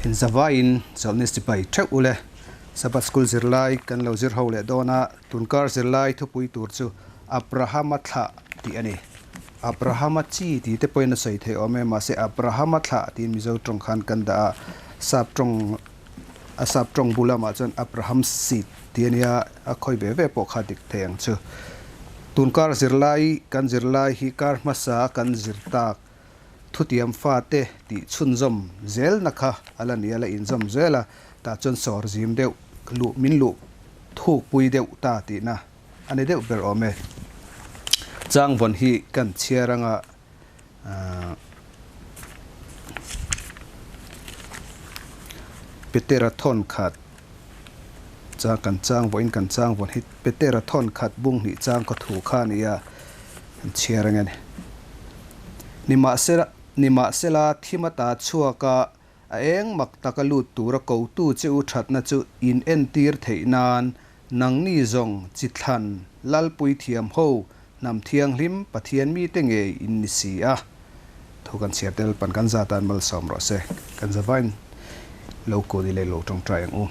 Inzavaiin chawlhni sipai theuh ule. Sabbath School zirlai kan lo zir ho leh dawn a, tunkar zirlai thupui tur chu Abrahama thlah tih a ni. Abrahama chi tih te pawhin a sawi theih awm e, mahse Abrahama thlah tiin Mizo tawng khan kan dah a, sap tawng a sap tawng bu lamah chuan Abraham's seed tih a nia, a khawi ve ve pawh kha dik thei ang chu. Tunkar zirlai kan zirlai hi kar hmasa kan zir tak. Thutiam fate tih chhunzawm zelna kha a la ni a, la inzawm zel a, tah chuan sawr zim deuh luh min luh thukpui deuh ta tihna a ni deuh ber awm e. Changvawn hi kan chhiar anga Petera thawn khat chang kan changvawiin kan changvawn hi Petera thawn khat bung hnih chang khaw thu kha a ni a. An chhiar ang e ni. Nimahsela, nimahsela thim ata chhuak a, a eng mak taka lut tura kotu che u thatna chu in entir theih nan nangni zawng chi thlan Lalpui thiam ho hnam thianghlim Pathian mite ngei in ni si a. Thu kan chhiar tel pan kan za tan malsawm rawh se. Kan zavain lo kun i lei lo tawngtai ang u.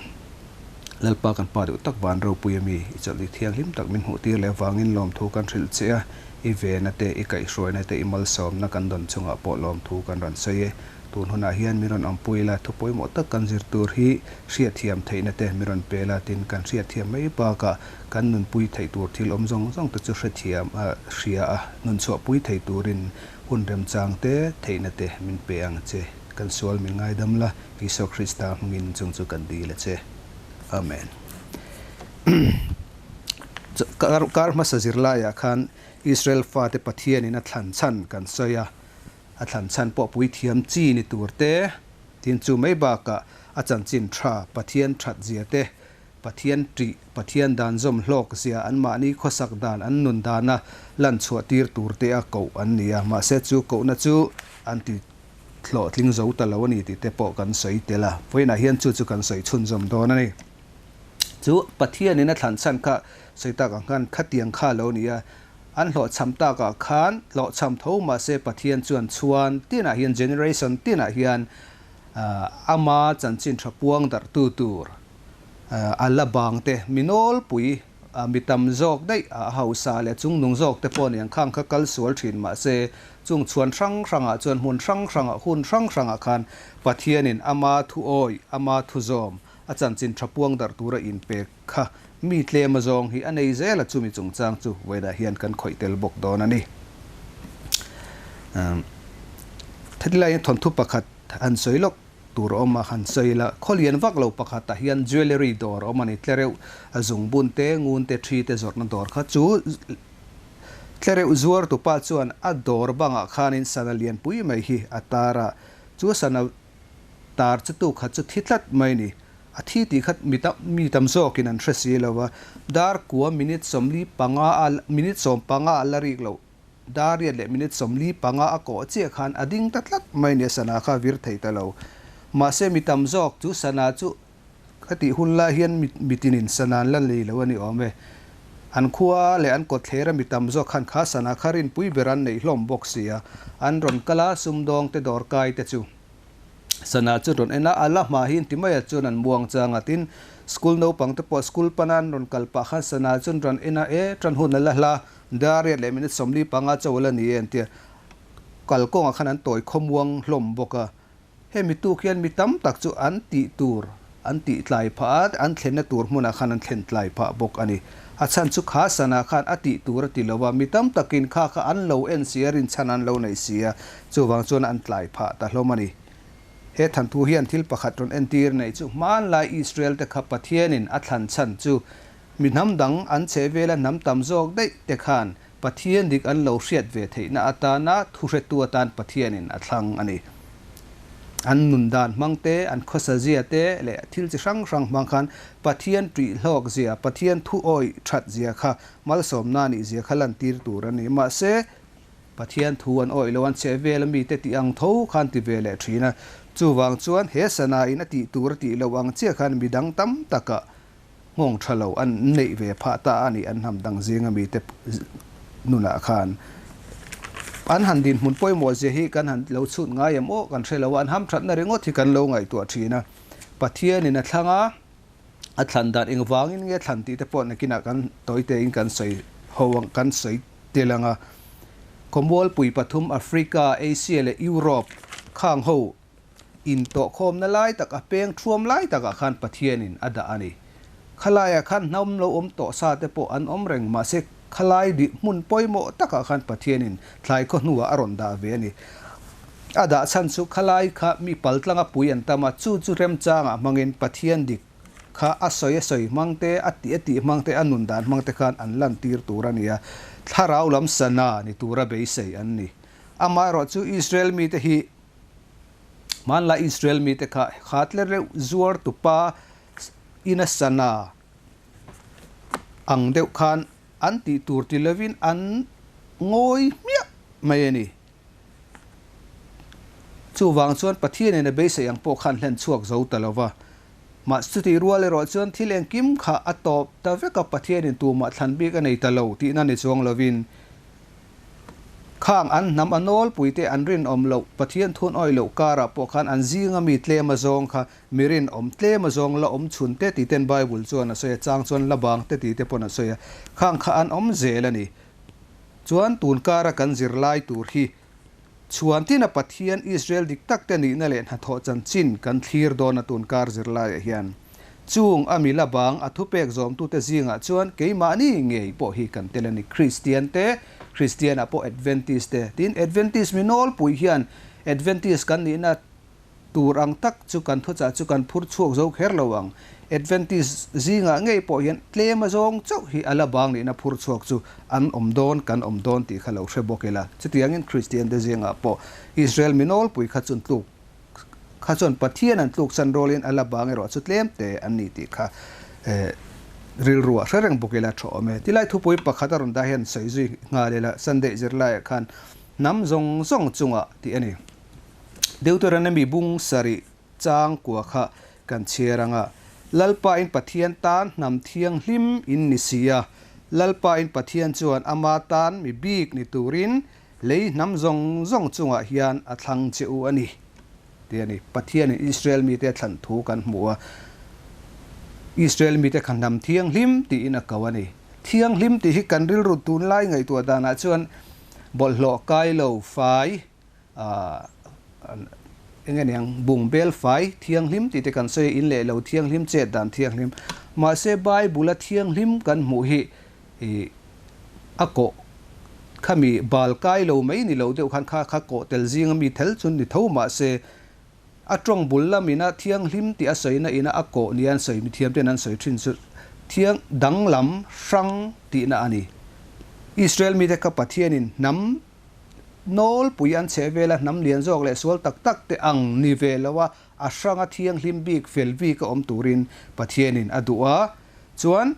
Lalpa kan pa duh tak van ropui a mi, i chawlhni thianghlim tak min hmuh tir leh avangin lawmthu kan hrilh che a, i vena te, i kaihhruaina te, i malsawmna kan dawn chungah pawh lawmthu kan rawn sawi e. Tun hunah hian min rawn awmpui la, thu pawimawh tak kan zir tur hi hriatthiam theihna te min rawn pe la, tin kan hriatthiam mai bakah kan nunpui theih tur thil awm zawng zawng te chu hrethiam a, hria a, nunchhuahpui thei turin hun remchang te, theihna te min pe ang che. Kan sual min ngaidam la. Isua Krista hmangin chung chu kan dil a che. Amen. Kar hmasa zirlaiah khan Israel fate Pathianin a thlan chhan kan sawi a, a thlan chhan pawh puithiam chi ni tur te, tin chu mai bakah a chanchin tha Pathian that zia te, Pathian ṭih, Pathian dan zawm hlawk zia anmahni khawsak dan an nun dana lan chhuah tir tur te a koh an ni a, mahse chu kohna chu an ti hlawhtling zo ta lo a ni tih te pawh kan sawi tel a, vawiinah hian chu chu kan sawi chhunzawm dawn a ni. Chu Pathianin a thlan chhan kha sawi tak ang khan khatiang kha lo ni a, an hlawhchham takah khan hlawhchham tho mahse Pathian chuan chhuan tinah hian generation tinah hian ama chanchin tha puang darhtu tur a la bang te mi nawlpui mi tam zawk daih a hausa leh chungnung zawk te pawh ni ang khang kha kal sual thin mahse Chung chhuan hrang hrangah chuan hmun hrang hrangah hun hrang hrangah khan Pathianin ama thu awi, ama thu zawm, a chanchin tha puang darh tura inpek kha mi tlem a zawng hi a nei zel a, chumi chungchang chu vawiinah hian kan khawih tel bawk dawn a ni. Hetihlaiin thawnthu pakhat han sawi lawk tur a awm a, han sawi la, khawlian vak lo pakhatah hian jewellery dawr a awm a ni, tlereuh a zungbun te, ngun te, thi te zawrhna dawr kha chu Tlereuh zuartupa chuan a dawr bangah khanin sana lianpui mai hi a tar a, chu sana tar chu tu khat chu thi tlat mai ni. A thi tih khat mi tam mi tam zawkin an hre si lo a, dar kua minute 45 a minute 15 a la rik loh, dar riat leh minute 45 a kawh chiah khan a ding ta tlat mai ni a sana kha vir thei ta lo. Mahse mi tam zawk chu sana chu Ka tih hun lai hian mitinin sana an la nei lo a ni awm e. An khua leh an kawtthler a mi tam zawk khan kha sana kha rinpui ber an neih hlawm bawk si a. An rawn kal a, sumdawng te dawrkai te chu sana chu rawn en a, a la hma hi inti mai a chuan an muang chang a. Tin, school naupang te pawh school pana an rawn kal pah khan sana chu an rawn en a, e, tan hun a la hla, dar riat leh minute 45 chaw a la ni e an ti a. Kalkawngah khan an tawi khawmuang hlawm bawk a. Hemi tuk hian mi tam tak chu an tih tur an tih tlai phah a, an thlenna tur hmunah khan an thlen tlai phah bawk a ni. A chhan chu kha sanah khan a tih tur a ti lo a, mi tam takin kha kha an lo en si a, rinchhan an lo nei si a, chuvang chuan an tlai phah ta hlawm a ni. He thanthu hian thil pakhat rawn entir neih chu hmanlai Israel te kha Pathianin a thlan chhan chu mi hnam dang an chhe vela hnam tam zawk daih te khan Pathian dik an lo hriat ve theihna atana thuhretu atan Pathianin a thlang a ni. An nun dan hmang te, an khawsa zia te leh thil chi hrang hrang hmang khan Pathian ṭih hlawk zia, Pathian thu awih ṭhat zia kha malsawmna nih zia kha lantir tur a ni. Mahse, Pathian thu an awih lo, an chhe vel a mite tih ang tho khan ti ve leh ṭhin a. Chuvang chuan he sanain a tih tur a tih loh ang chiah khan midang tam takah nghawng tha lo an neih ve phah ta a nih an hnam dang zinga mite nunah khan. An han dinhmun pawimawh zia hi kan han lo chhut ngai em aw kan hre lo a, an hamthatna ringawt hi kan lo ngaihtuah thin a. Pathianin a thlang a, a thlan dan engvangin nge thlan tih te pawh nakinah kan tawi tein kan sawi ho ang, kan sawi tel ang a. Khawmualpui pathum Africa, Asia leh Europe khang ho intawhkhawmna lai tak a peng thuam lai takah khan Pathianin a dah a ni. Khalaiah khan hnam lo awm tawh sa te pawh an awm reng mahse khalai dih hmun pawimawh takah khan Pathianin thlai khaw hnuah a rawn dah ve a ni. A dah chhan chu khalai kha mi paltlanga pui an tam a, chu chu remchangah hmangin Pathian dik kha a sawi a sawi hmang te, a tih a tih hmang te, a nun dan hmang te khan an lantir tur a ni a, thlarau lam sana ni tura beisei an ni. Amaherawhchu Israel mite hi Hmanlai Israel mite kha khatle reuh zuar tupa ina sana ang deuh khan an tih tur ti lovin an ngawi hmiah mai a ni. Chuvang chuan Pathianin a beisei ang pawh khan hlen chhuak zo ta lo va. Mahse chutih rual erawh chuan thil engkim kha a tawp ta vek a, Pathianin tumah thlan bik a nei ta lo tihna ni chuang lovin Khang an hnam a nawlpuite an rinawm loh, Pathian thun awih loh karah pawh khan an zinga mi tlem a zawng kha mi rinawm tlem a zawng la awm chhun te tih ten Bible chuan a sawi a, chang chuan la bang te tih te pawn a sawi a, khang kha an awm zel a ni. Chuan tun kara kan zirlai tur hi chhuan tina Pathian Israel dik tak te nihna leh hnathawh chanchin kan thlir dawn a tun kar zirlaiah hian. Chung a mi la bang a thupek zawmtute zingah chuan keimahni ngei pawh hi kan tel a ni. Kristian te, Kristianah pawh Adventist te. Tin, Adventist mi nawlpui hian Adventist kan nihna tur ang tak chu kan thuchah chu kan phur chhuak zo kher lo ang. Adventist zingah ngei pawh hian tlem a zawng chauh hi a la bang nihna phur chhuak chu an awm dawn, kan awm dawn tih kha lo hre bawk ila. Chutiangin Kristian te zingah pawh Israel mi nawlpui kha chun tluk Kha chuan Pathian an tluksan rawlin a la bang erawh chu tlem te an ni tih kha rilru ah hre reng bawk ila tha awm e. Tilai thupui pakhat a rawn dah hian sawi zui nghal ila Sunday zirlaiah khan hnam zawng zawng chungah tih a ni. Deuteronomy bung sarih chang kua kha kan chhiar ang a, Lalpa in Pathian tan hnam thianghlim in ni si a, Lalpa in Pathian chuan ama tan mi bik ni turin Lei hnam zawng zawng chungah hian a thlang che u a ni, tih a ni. Pathianin Israel mite a thlan thu kan hmu a, Israel mite kha hnam thianghlim tiin a ko a ni. Thianghlim tih hi kan rilru tunlai ngaihtuah danah chuan bawlhhlawh kai lo fai, eng nge niang, bung bel fai thianghlim tih te kan sawi a, in leh lo thianghlim, chet dan thianghlim. Mahse Bible-a thianghlim kan hmuh hi I a kawh khami bal kai lo mai ni lo deuh khan kha kha kawh tel zinga mi thel chu ni tho mahse a tawng bul lamina thianghlim tih a sawina ina a kawh nia an sawi mithiam ten an sawi thin chu thiang danglam hrang tihna a ni. Israel mite kha Pathianin hnam nawlpui an chheh vela hnam lian zawk leh sual tak tak te ang ni ve lo a a hranga thianghlim bik fel bik a awm turin Pathianin a duh a chuan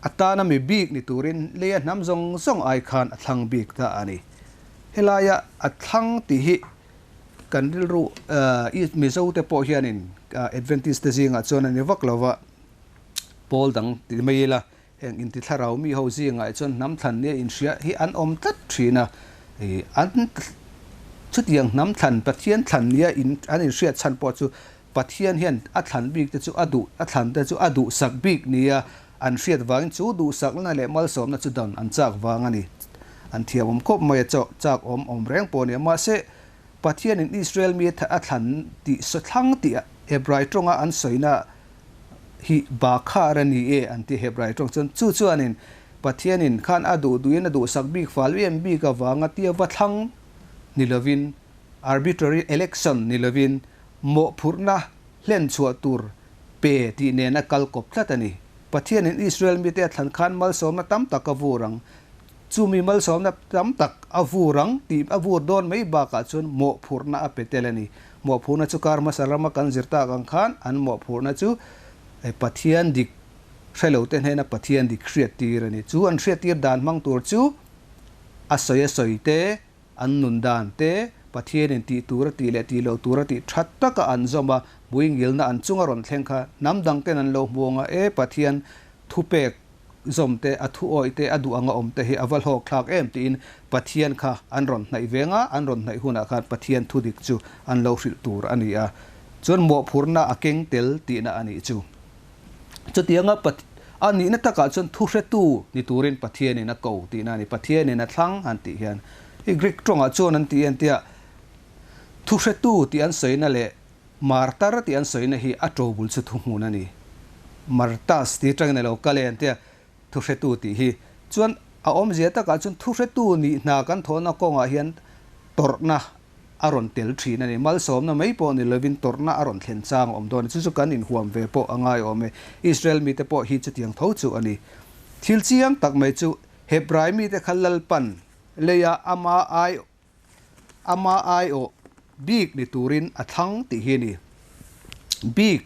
A tana mi bik ni turin leia hnam zawng zawng ai khan a thlang bik ta a ni. Helaia a thlang tih hi kan rilru Mizo te pawh hianin Adventist te zingah chuan a ni vak lo va, pawl dang ti mai ila heng inti thlarau mi ho zingah chuan hnam thlan nia inhria hi an awm tlat thin a, an chutiang hnam thlan Pathian thlan nia an inhriat chhan pawh chu Pathian hian a thlan bik te chu a duh, a thlan te chu a duhsak bik nia an hriat vangin chu duhsakna leh malsawmna chu dan an chak vang a ni. An thiam awm khawp mai a, chaw chak awm awm reng pawh a ni a. Mahse, Pathianin Israel mi a thlan tih thlang tih Hebrai tawnga an sawina hi Bakhar a ni e an ti Hebrai tawng chuan. Chu chuanin Pathianin khan a duh duhin a duhsak bik fal em bik avanga tia va thlang ni lovin arbitrary election ni lovin mawhphurhna hlen chhuah tur pe tih nen a kal kawp tlat a ni. Pathianin Israel mite a thlan khan malsawmna tam tak a vur ang. Chumi malsawmna tam tak a vur ang tih a vur dawn mai bakah chuan mawhphurhna a pe tel a ni. Mawhphurhna chu kar hmasa rama kan zir tak ang khan an mawhphurhna chu Pathian dik hre lote hnena Pathian dik hriattir a ni. Chu an hriattir dan hmang tur chu a sawi a sawi te, An nun dan te, Pathianin tih tur a tih leh tih loh tur a tih that taka an zawm a, hmuingilna an chunga rawn thleng kha hnam dang ten an lo hmuang a, e Pathian thupek zawm te, a thu awih te, a duh anga awm te hi a va hlawk thlak em tiin Pathian kha an rawn hnaih ve nga, an rawn hnaih hunah khan Pathian thu dik chu an lo hrilh tur a ni a, chuan mawhphurhna a keng tel tihna a nih chu. Chutianga a nihna takah chuan thuhretu ni turin Pathianin a ko tihna a ni, Pathianin a thlang han tih hian. I Greek tawngah chuan an tih entia thuhretu tih an sawina leh martar tih an sawina hi a tobul chu thuhmun a ni. Martas tih atangin a lo kal e antia thuhretu tih hi. Chuan a awmzia takah chuan thuhretu nih hna kan thawhna kawngah hian tawrhna a rawn tel thin a ni. Malsawmna mai pawh ni lovin tawrhna a rawn thlen chang a awm dawn a ni. Chu chu kan inhuam ve pawh a ngai awm e. Israel mite pawh hi chutiang tho chu a ni. Thil chiang tak mai chu Hebrai mite kha Lalpan leia ama ai ama aiawh bik ni turin a thlang tih hi a ni. Bik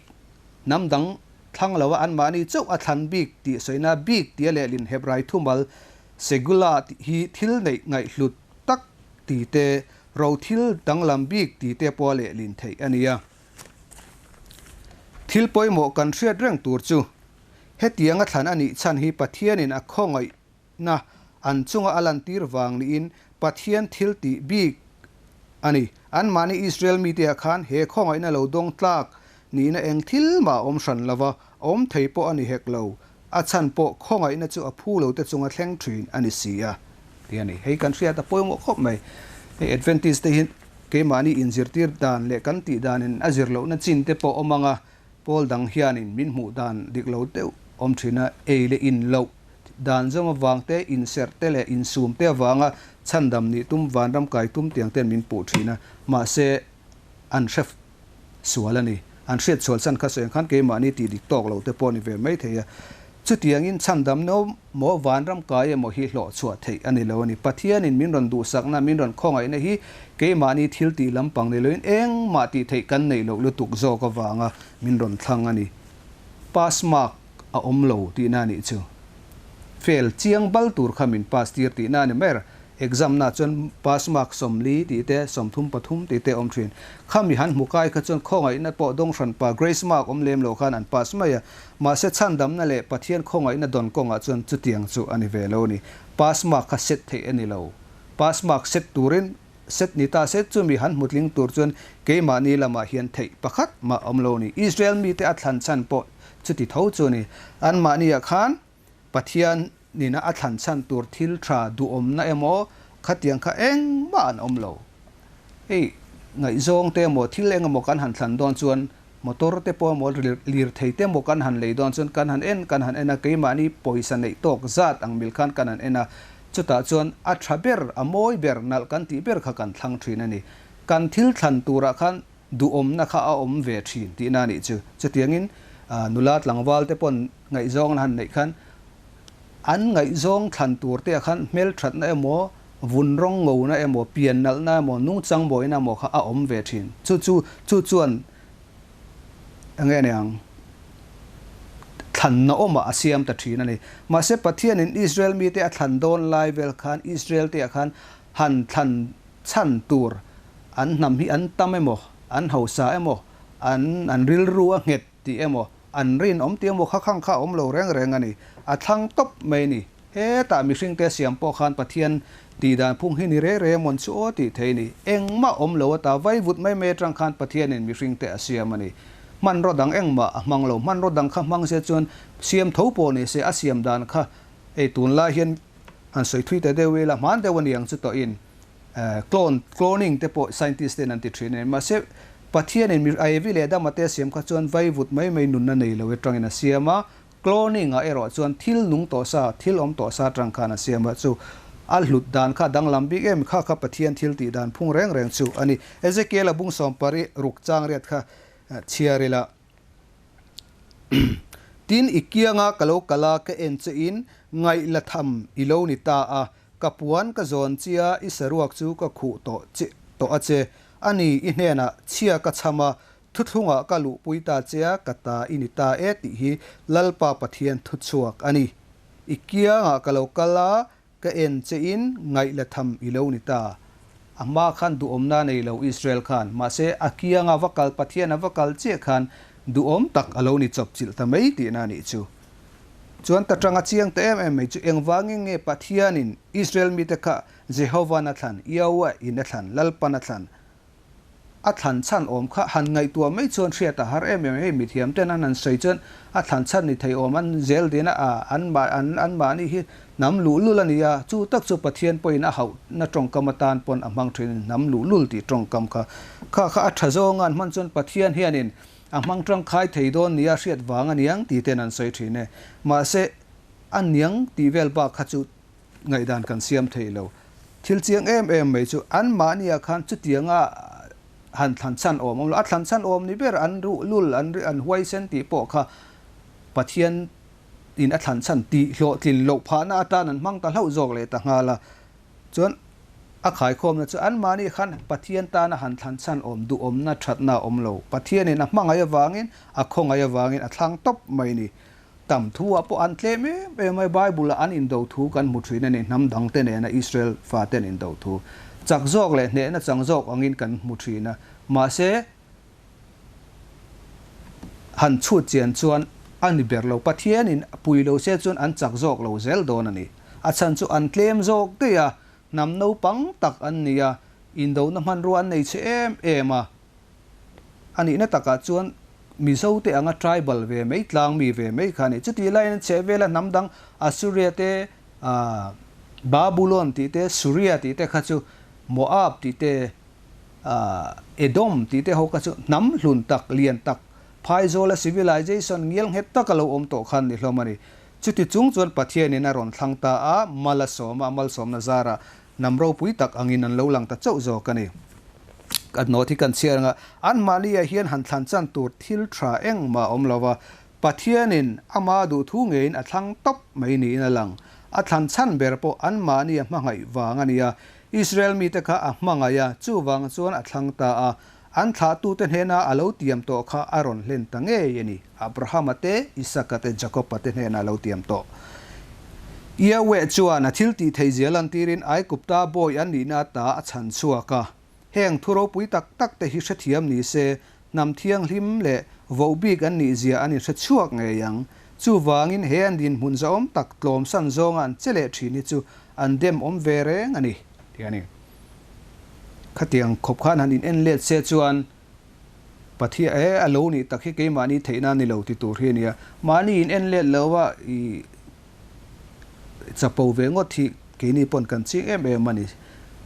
hnam dang thlang lova anmahni chauh a thlan bik tih sawina bik tia lehlin Hebrai thumal Segula tih hi thil neih ngaihhlut tak ti te, ro thil danglam bik ti te pawh a lehlin theih a ni a. Thil pawimawh kan hriat reng tur chu hetianga thlan a nih chhan hi Pathianin a khawngaihna an chunga a lantir vang niin Pathian thil tih bik a ni. Anmahni Israel mite ah khan he khawngaihna lo dawng tlak nihna eng thil mah a awm hran lova, awm thei pawh a ni hek lo. A chhan pawh khawngaihna chu a phu lo te chunga thleng thin a ni si a, ti a ni. Hei kan hriat a pawimawh khawp mai. Hei Adventist te hi keimahni inzirtir dan leh kan tih danin a zir lohna chin te pawh awm ang a, pawl dang hianin min hmuh dan dik lo deuh awm thin a, ei leh in loh dan zawng avang te, inserh te leh insum te avanga chhandam nih tum, vanram kai tum tiang ten min puh thin a, mahse an hre sual a ni. An hriat sual chan kha sawi ang khan keimahni tih dik tawk lo te pawh a ni ve mai thei a. Chutiangin chhandam no maw vanram kai emaw hi hlawh chhuah theih a ni lo a ni. Pathianin min rawn duhsakna, min rawn khawngaihna hi keimahni thil tih lampang ni loin engmah tih theih kan neih loh lutuk zawk avanga min rawn thlang a ni. Pass mark a awm lo tihna a nih chu. Fail chiang bal tur kha min pass tir tihna a ni mai. Exam na chuan pass mark 40 tih te, 33 tih te awm thin. Khami han hmu kai kha chuan khawngaihna pawh dawng hran pa grace mark awm lem lo khan an pass mai a. Mahse chhandamna leh Pathian khawngaihna dawn kawngah chuan chutiang chu a ni ve lo a ni. Pass mark kha set theih a ni lo. Pass mark set turin set ni ta se chumi han hmu tling tur chuan keimahni lamah hian theih pakhat mah awm lo a ni. Israel mite a thlan chhan pawh chuti tho chu a ni. Anmahniah khan Pathian nina a thlan chhan tur thil tha duhawmna emaw khatiang kha engmah an awm lo. Hei ngaihzawng te emaw thil eng emaw kan han thlan dawn chuan motor te pawh emaw lirthei te emaw kan han lei dawn chuan kan han en kan han en a, keimahni pawisa neih tawk zat ang mil khan kan han en a, chutah chuan a tha ber, a mawi ber, nalh kan tih ber kha kan thlang thin a ni. Kan thil thlan turah khan duhawmna kha a awm ve thin tihna a nih chu. Chutiangin nula tlangval te pawn ngaihzawng an han neih khan an ngaihzawng thlan tur te ah khan hmelthatna emaw, vun rawng ngona emaw, pian nalhna emaw, nungchang bawina emaw kha a awm ve thin. Chu chu chu chuan enge a niang thlanna awmah a siam ta thin a ni. Mahse Pathianin Israel mite a thlan dawn lai vel khan Israel te ah khan han thlan chhan tur an hnam hi an tam emaw, an hausa emaw, an an rilru a nghet tih emaw, an rinawm tih emaw kha khang kha a awm lo reng reng a ni. A thlang tawp mai a ni. Hetah mihringte siam pawh khan Pathian tih dan phung hi ni reng reng emawn chu aw tih thei a ni. Engmah awm lo ata vaivut mai mai atang khan Pathianin mihringte a siam a ni. Hmanraw dang engmah a hmang lo. Hmanraw dang kha hmang se chuan siam tho pawh ni se a siam dan kha hei tunlai hian han sawi thui ta deuh ila hman deuh a ni ang chu tawhin Clone, cloning te pawh scientist ten an ti thin a ni. Mahse, Pathianin mi Evi leh Adama te a siam kha chuan vaivut mai mai nunna nei lo atangin a siam a, cloning ah erawh chuan thil nung tawh sa, thil awm tawh sa atang khan a siam a, chu a hlut dan kha danglam bik em kha kha Pathian thil tih dan phung reng reng chu a ni. Ezekiel-a bung sawmpari ruk chang riat kha chhiar ila. Tin, i kianga ka lo kal a, ka en che in, ngaih la tham i lo ni ta a, Ka puan ka zawn chia i saruak chu ka khuh tawh che tawh a che. A ni, i hnenah chhia ka chham a, thuthlungah ka luhpui ta che a, ka ta i ni ta e tih hi Lalpa Pathian thuchhuak a ni. I kiangah ka lo kal a, ka en che in ngaih la tham i lo ni ta. A hma khan duhawmna nei lo Israel khan, mahse a kianga va kal Pathian a va kal chiah khan duhawm tak a lo ni chawpchilh ta mai tihna a nih chu. Chuan ta tanga chiang ta em em mai chu engvangin nge Pathianin Israel mite kha Jehova'n a thlan, Yahweh in a thlan, Lalpan a thlan, a thlan chhan awm kha han ngaihtuah mai chuan hriat a har em em. Hei mithiam ten an han sawi chuan a thlan chhan ni thei awm an zel din a, an an mahni hi hnam luhlul a ni a, chu tak chu Pathian pawhin a hauhna tawngkam atan pawn a hmang thin hnam luhlul tih tawngkam kha. Kha kha a tha zawnga an hman chuan Pathian hianin a hmang tangkai thei dawn nia hriat vang a niang tih ten an sawi thin e. Mahse a niang tih vel bak kha chu ngaihdan kan siam thei lo. Thil chiang em em mai chu anmahniah khan chutianga han thlan chhan awm awm lo. A thlan chhan awm ni ber an ruhlul, an an huaisen tih pawh kha Pathian in a thlan chhan tih hlawhtlin loh phahna atan an hmang ta hlauh zawk leh ta nghal a. Chuan a khaikhawmna chu anmahni khan Pathian tana han thlan chhan awm duhawmna thatna a awm lo. Pathianin a hmangaih avangin, a khawngaih avangin a thlang tawp mai ni. Tam thu ah pawh an tlem em em a, Bible ah an indo thu kan hmu thin a ni, hnam dang te nena Israel fate an indo thu. Chak zawk leh hnehna chang zawk angin kan hmu thin a, mahse han chhut chian chuan a ni ber lo, Pathianin pui lo se chuan an chak zawk lo zel dawn a ni. A chhan chu an tlem zawk daih a, hnam naupang tak an ni a, indona hmanrua an nei chhe em em a, A nihna takah chuan Mizo te anga tribal ve mai, tlang mi ve mai kha a ni. Chutih laiin chheh vela hnam dang Assuria te, Babulon tih te, Suria tih te kha chu Moab tih te, Edom tih te ho kha chu hnam hlun tak, lian tak, phaizawla civilization ngial nghet taka lo awm tawh kha an ni hlawm a ni. Chuti chung chuan Pathianin a rawn thlang ta a, mal a sawm a, a malsawmna zarah Hnam ropui tak angin an lo lang ta chauh zawk a ni. Kan nawt hi kan chhiar anga anmahni ah hian han thlan chan tur thil tha engmah a awm lo va, Pathianin ama duhthu ngeiin a thlang tawp mai niin a lang. A thlan chhan ber pawh anmahni a hmangaih vang a ni a, Israel mite kha a hmangaih a, chuvang chuan a thlang ta a, an thlahtute hnena a lo tiam tawh kha a rawn hlen ta ngei a ni. Abrahama te, Isaka te, Jakoba te hnena a lo tiam tawh. Yahweh chuan a thil tih theih zia lantirin Aigupta bawi an nihna ata a chhan chhuak a. Heng thu ropui tak tak te hi hrethiam ni se, hnam thianghlim leh vohbik an nih zia an inhre chhuak ngei ang. Chuvangin he an dinhmun zahawm tak tlawmsan zawnga an che leh thin hi chu an dem awm ve reng a ni, tih a ni. Khatiang khawp khan han in en let se chuan Pathian e a lo nih tak hi keimahni theihna a ni lo ti tur hi a nia. Mahni in en let lo a i chapo ve ngawt hi keini pawn kan chiang em em a ni.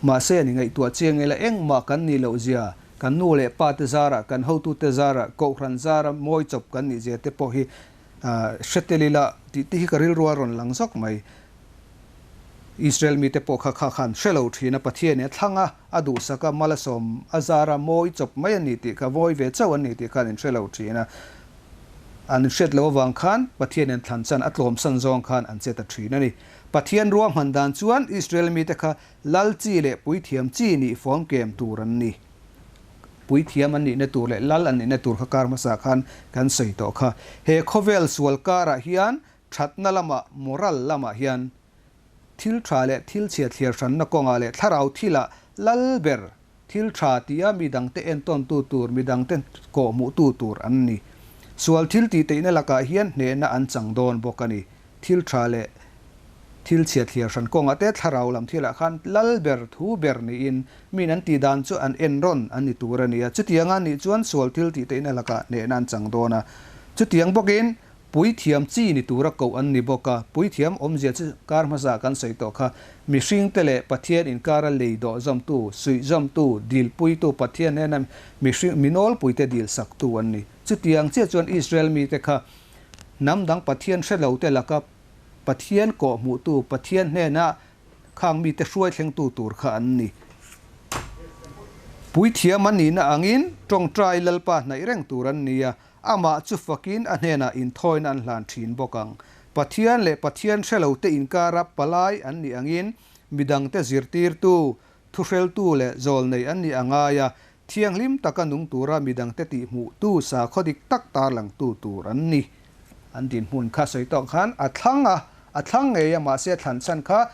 Mahse a ni ngaihtuah chiang ila engmah kan nih loh zia, kan nu leh pa te zarah, kan hotute zarah, kohhran zara mawi chawp kan nih zia te pawh hi hre tel ila tih te hi ka rilru a rawn lang zawk mai. Israel mite pawh kha kha khan hre lo thin a, Pathianin a thlang a, a duhsak a, mal a sawm a zar a, mawi chawp mai a ni tih kha, vawi ve chauh an ni tih khan in hre lo thin a. An hriat loh avang khan Pathianin thlan chan a tlawmsan zawng khan an che ta thin a ni. Pathian ruahman dan chuan Israel mite kha lal chi leh puithiam chi nih fawm kem tur an ni. Puithiam an nihna tur leh lal an nihna tur kha kar hmasa khan kan sawi tawh kha. He khawvel sual karah hian Thatna lamah, moral lamah hian thil tha leh thil chhia thliar hranna kawngah leh thlarau thilah lal ber thil tha tia mi dangte entawntu tur, mi dangte kawhhmuhtu tur an ni. Sual thil tih teihna lakah hian hnehna an chang dawn bawk a ni. Thil tha leh thil chhia thliar hran kawngah te thlarau lam thilah khan lal ber thu ber niin min an tih dan chu an en rawn an ni tur a ni a. Chutianga nih chuan sual thil tih teihna lakah hnehna an chang dawn a. Chutiang bawkin Puithiam chi ni tura koh an ni bawk a, puithiam awmzia chu kar hmasa kan sawi tawh kha, mihringte leh Pathian inkara lei dawh zawmtu, suih zawmtu, dilpuitu, Pathian hnena mihring mi nawlpuite dilsaktu an ni. Chutiang chiah chuan Israel mite kha hnam dang Pathian hre lote laka Pathian kawhhmuhtu, Pathian hnena khang mite hruai thlengtu tur kha an ni. Puithiam an nihna angin tawngtai Lalpa hnaih reng tur an ni a, Amah chu fakin a hnenah inthawina an hlan thin bawk ang. Pathian leh Pathian hre lote inkara palai an nih angin midangte zirtirtu, thuhreltu leh zawlnei an nih a ngai a, thianghlim taka nung tura midangte tihhmuhtu sakhaw dik tak tarlangtu tur an ni. An dinhmun kha sawi tawk khan a thlang a, a thlang ngei a, mahse a thlan chhan kha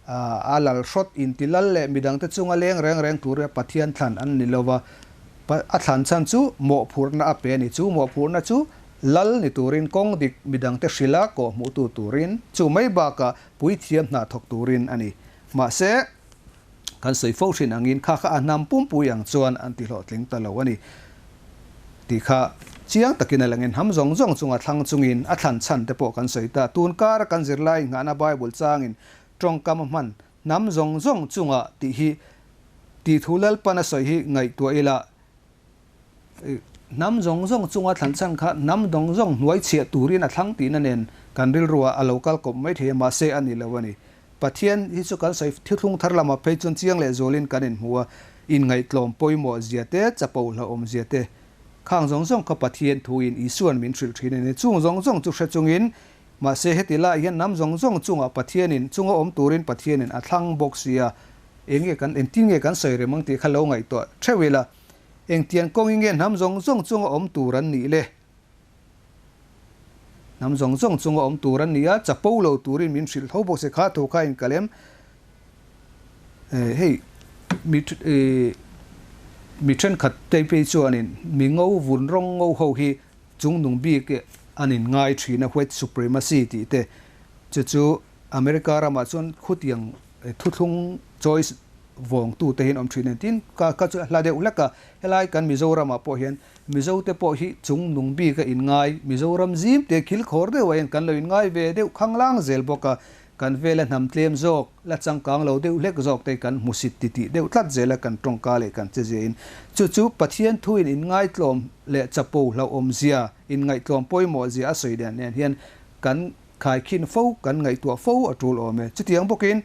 A lal hrawt inti lal leh midangte chunga leng reng reng tur hi Pathian thlan an ni lo va, a thlan chhan chu mawhphurhna a pe a ni. Chu mawhphurhna chu Lal ni turin kawng dik midangte hrilha kawhhmuhtu turin, chu mai bakah puithiam hna thawk turin a ni. Mahse, kan sawi fo thin angin kha kha a hnam pumpui ang chuan an ti hlawhtling ta lo a ni tih kha chiang takin a langin hnam zawng zawng chunga thlang chungin a thlan chhan te pawh kan sawi ta. Tun kara kan zirlai inghahna Bible changin tawngkam a hman hnam zawng zawng chunga tih hi tih thu Lalpan a sawi hi ngaihtuah ila. Hnam zawng zawng chunga thlan chhan kha hnam dawng zawng hnuai chhiah turin a thlang tihna nen kan rilruah a lo kal kawp mai thei a, mahse a ni lo a ni. Pathian hi chu kan sawi thuthlung thar lamah phei chuan chiang leh zualin kan inhmu a, inngaihtlawm pawimawh zia te, chapo hlauhawm zia te, khang zawng zawng kha Pathian thuin Isua'n min hrilh thin a ni. Chung zawng zawng chu hre chungin, mahse heti laiah hian hnam zawng zawng chungah Pathianin chunga awm turin Pathianin a thlang bawk si a, eng nge kan engtin nge kan sawi rem ang tih kha lo ngaihtuah theuh ila. Engtiang kawngin nge hnam zawng zawng chunga awm tur an nih le? Hnam zawng zawng chunga awm tur an ni a, chapo lo turin min hrilh tho bawk se kha tho kha in kalem. Hei mi mi thenkhat te phei chuanin mi ngo vun rawng ngo ho hi chungnung bik an in ngai thin a, white supremacy tih te chu chu America ramah chuan khutiang thuthlung choice vawngtu te hian awm thin a ni. Tin, ka ka chu a hla deuh hlek a, helai kan Mizoramah pawh hian Mizo te pawh hi chung nung bik a inngai, Mizoram zim te khil khawr deuh ah hian kan lo inngai ve deuh khanglang zel bawk a, kan vela hnam tlem zawk, la changkang lo deuh hlek zawk te kan hmusit titih deuh tlat zel a kan tawngka leh kan che ziahin. Chu chu Pathian thuin inngaitlawm leh chapo hlauhawm zia, inngaihtlawm pawimawh zia a sawi dan nen hian kan Khaikhin fo kan ngaihtuah fo a tul awm e. Chutiang bawkin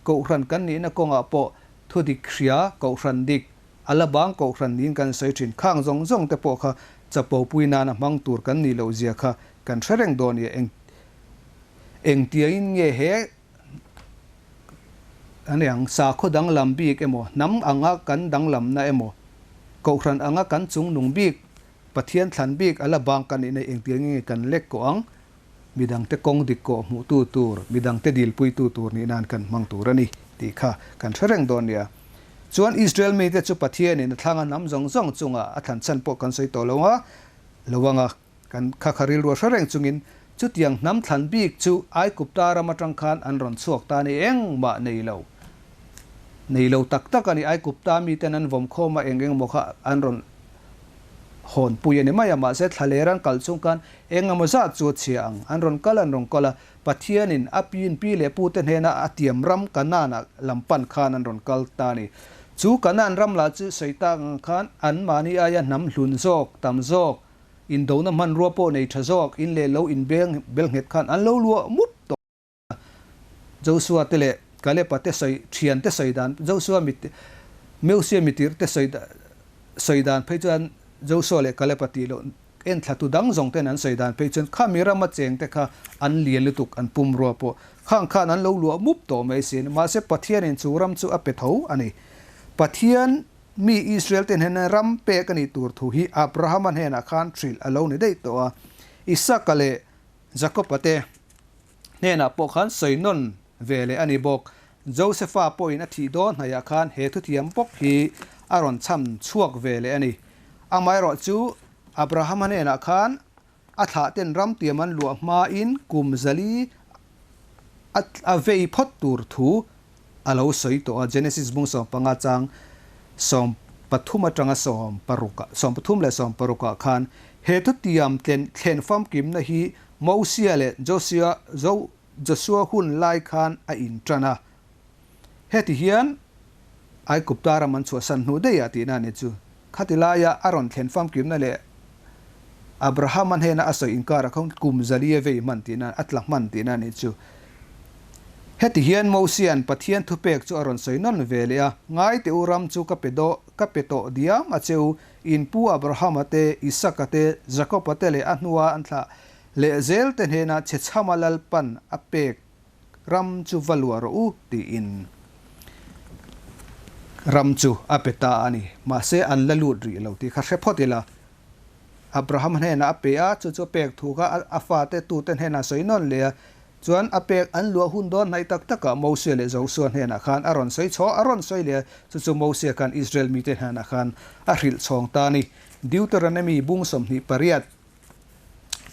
Kohhran kan nihna kawngah pawh thudik hria Kohhran dik, a la bang Kohhran niin kan sawi thin. Khang zawng zawng te pawh kha chapo pui nana hmang tur kan nih loh zia kha kan hre reng dawn i eng engtiangin nge he an ang sakhaw danglam bik emaw, hnam anga kan danglamna emaw, Kohhran anga kan chungnung bik Pathian thlan bik a la bang kan nih na engtiangin nge kan lek kawh ang? Midangte kawng dik kawh hmuhtu tur, midangte dilpuitu tur nih nan kan hmang tur a ni tih kha kan hre reng dawn nia. Chuan Israel mite chu Pathianin a thlanga hnam zawng zawng chungah a thlan chhan pawh kan sawi tawh lo a, lo anga kan kha kha rilru a hre reng chungin chutiang hnam thlan bik chu Aikupta ram atang khan an rawn chhuak ta a ni engmah nei lo. Nei lo tak tak a ni. Aikupta miten an vawm khawm a, eng eng emaw kha an rawn hawn pui a ni mai a, mahse thlaler an kal chung khan eng emaw zat chu a chhia ang. An rawn kal an rawn kal a, Pathianin a piin pi leh pute hnena a tiam ram Kanaan-ah lam pan khan an rawn kal ta a ni. Chu Kanaan ram lah chu sawi tak ang khan anmahni aia hnam hlun zawk, tam zawk, indona hmanrua pawh nei tha zawk, in leh lo inbeng bel nghet khan an lo luah mup tawh. Joshua te leh Kaleb-a te sawi thian te sawi dan, Joshua mit Mosia mitir te sawi sawi dan phei chuan Joshua leh Kaleb-a tih loh en thlatu dang zawng ten an sawi dan phei chuan khami rama cheng te kha an lian lutuk an pum rua pawh khang khan an lo luah mup tawh mai sin. Mahse Pathianin chu ram chu a pe tho a ni. Pathian mi Israel te hnena ram pek a nih tur thu hi Abrahama hnenah khan hrilh a lo ni daih tawh a. Isaka leh Jakob-a te hnenah pawh khan sawi nawn ve leh a ni bawk. Josefa pawhin a thih dawn hnaihah khan he thuthiam bawk hi a rawn chham chhuak ve leh a ni. Amaherawh chu Abrahama hnenah khan a thlahten ram tiam an luah hmain kum zali a vei phawt tur thu a lo sawi tawh a, Genesis bung 15 chang 13 atanga 16 36 ah khan he thutiam thlen famkimna hi Mosia leh Josia Joshua hun lai khan a intan a. Heti hian Aigupta ram an chhuahsan hnu daih ah tihna a ni chu. Khati laia a rawn thlen famkimna leh Abrahama hnena a sawi inkar ah khan kum zali a vei hman tihna, a tla hman tihna a ni chu. Heti hian Mosia'n Pathian thupek chu a rawn sawi nawn ve leh a, Ngai teh u ram chu ka pe dawh, ka pe tawh diam a che u, in pu Abrahama te, Isaka te, Jakoba te leh a hnua an thlah leh zel te hnena chhechhama Lalpan a pek ram chu va luah rawh u tiin ram chu a pe ta a ni. Mahse an la lut rih lo tih kha hre phawt ila. Abraham hnenah a pe a, chu chu a pek thu kha a fate tute hnenah sawi nawn leh a, chuan a pek an luah hun dawn hnaih tak takah Mosia leh Joshua hnenah khan a rawn sawi chhaw a rawn sawi leh a, chu chu Mosia khan Israel mite hnenah khan a hrilh chhawng ta a ni. Deuteronomy bung 28.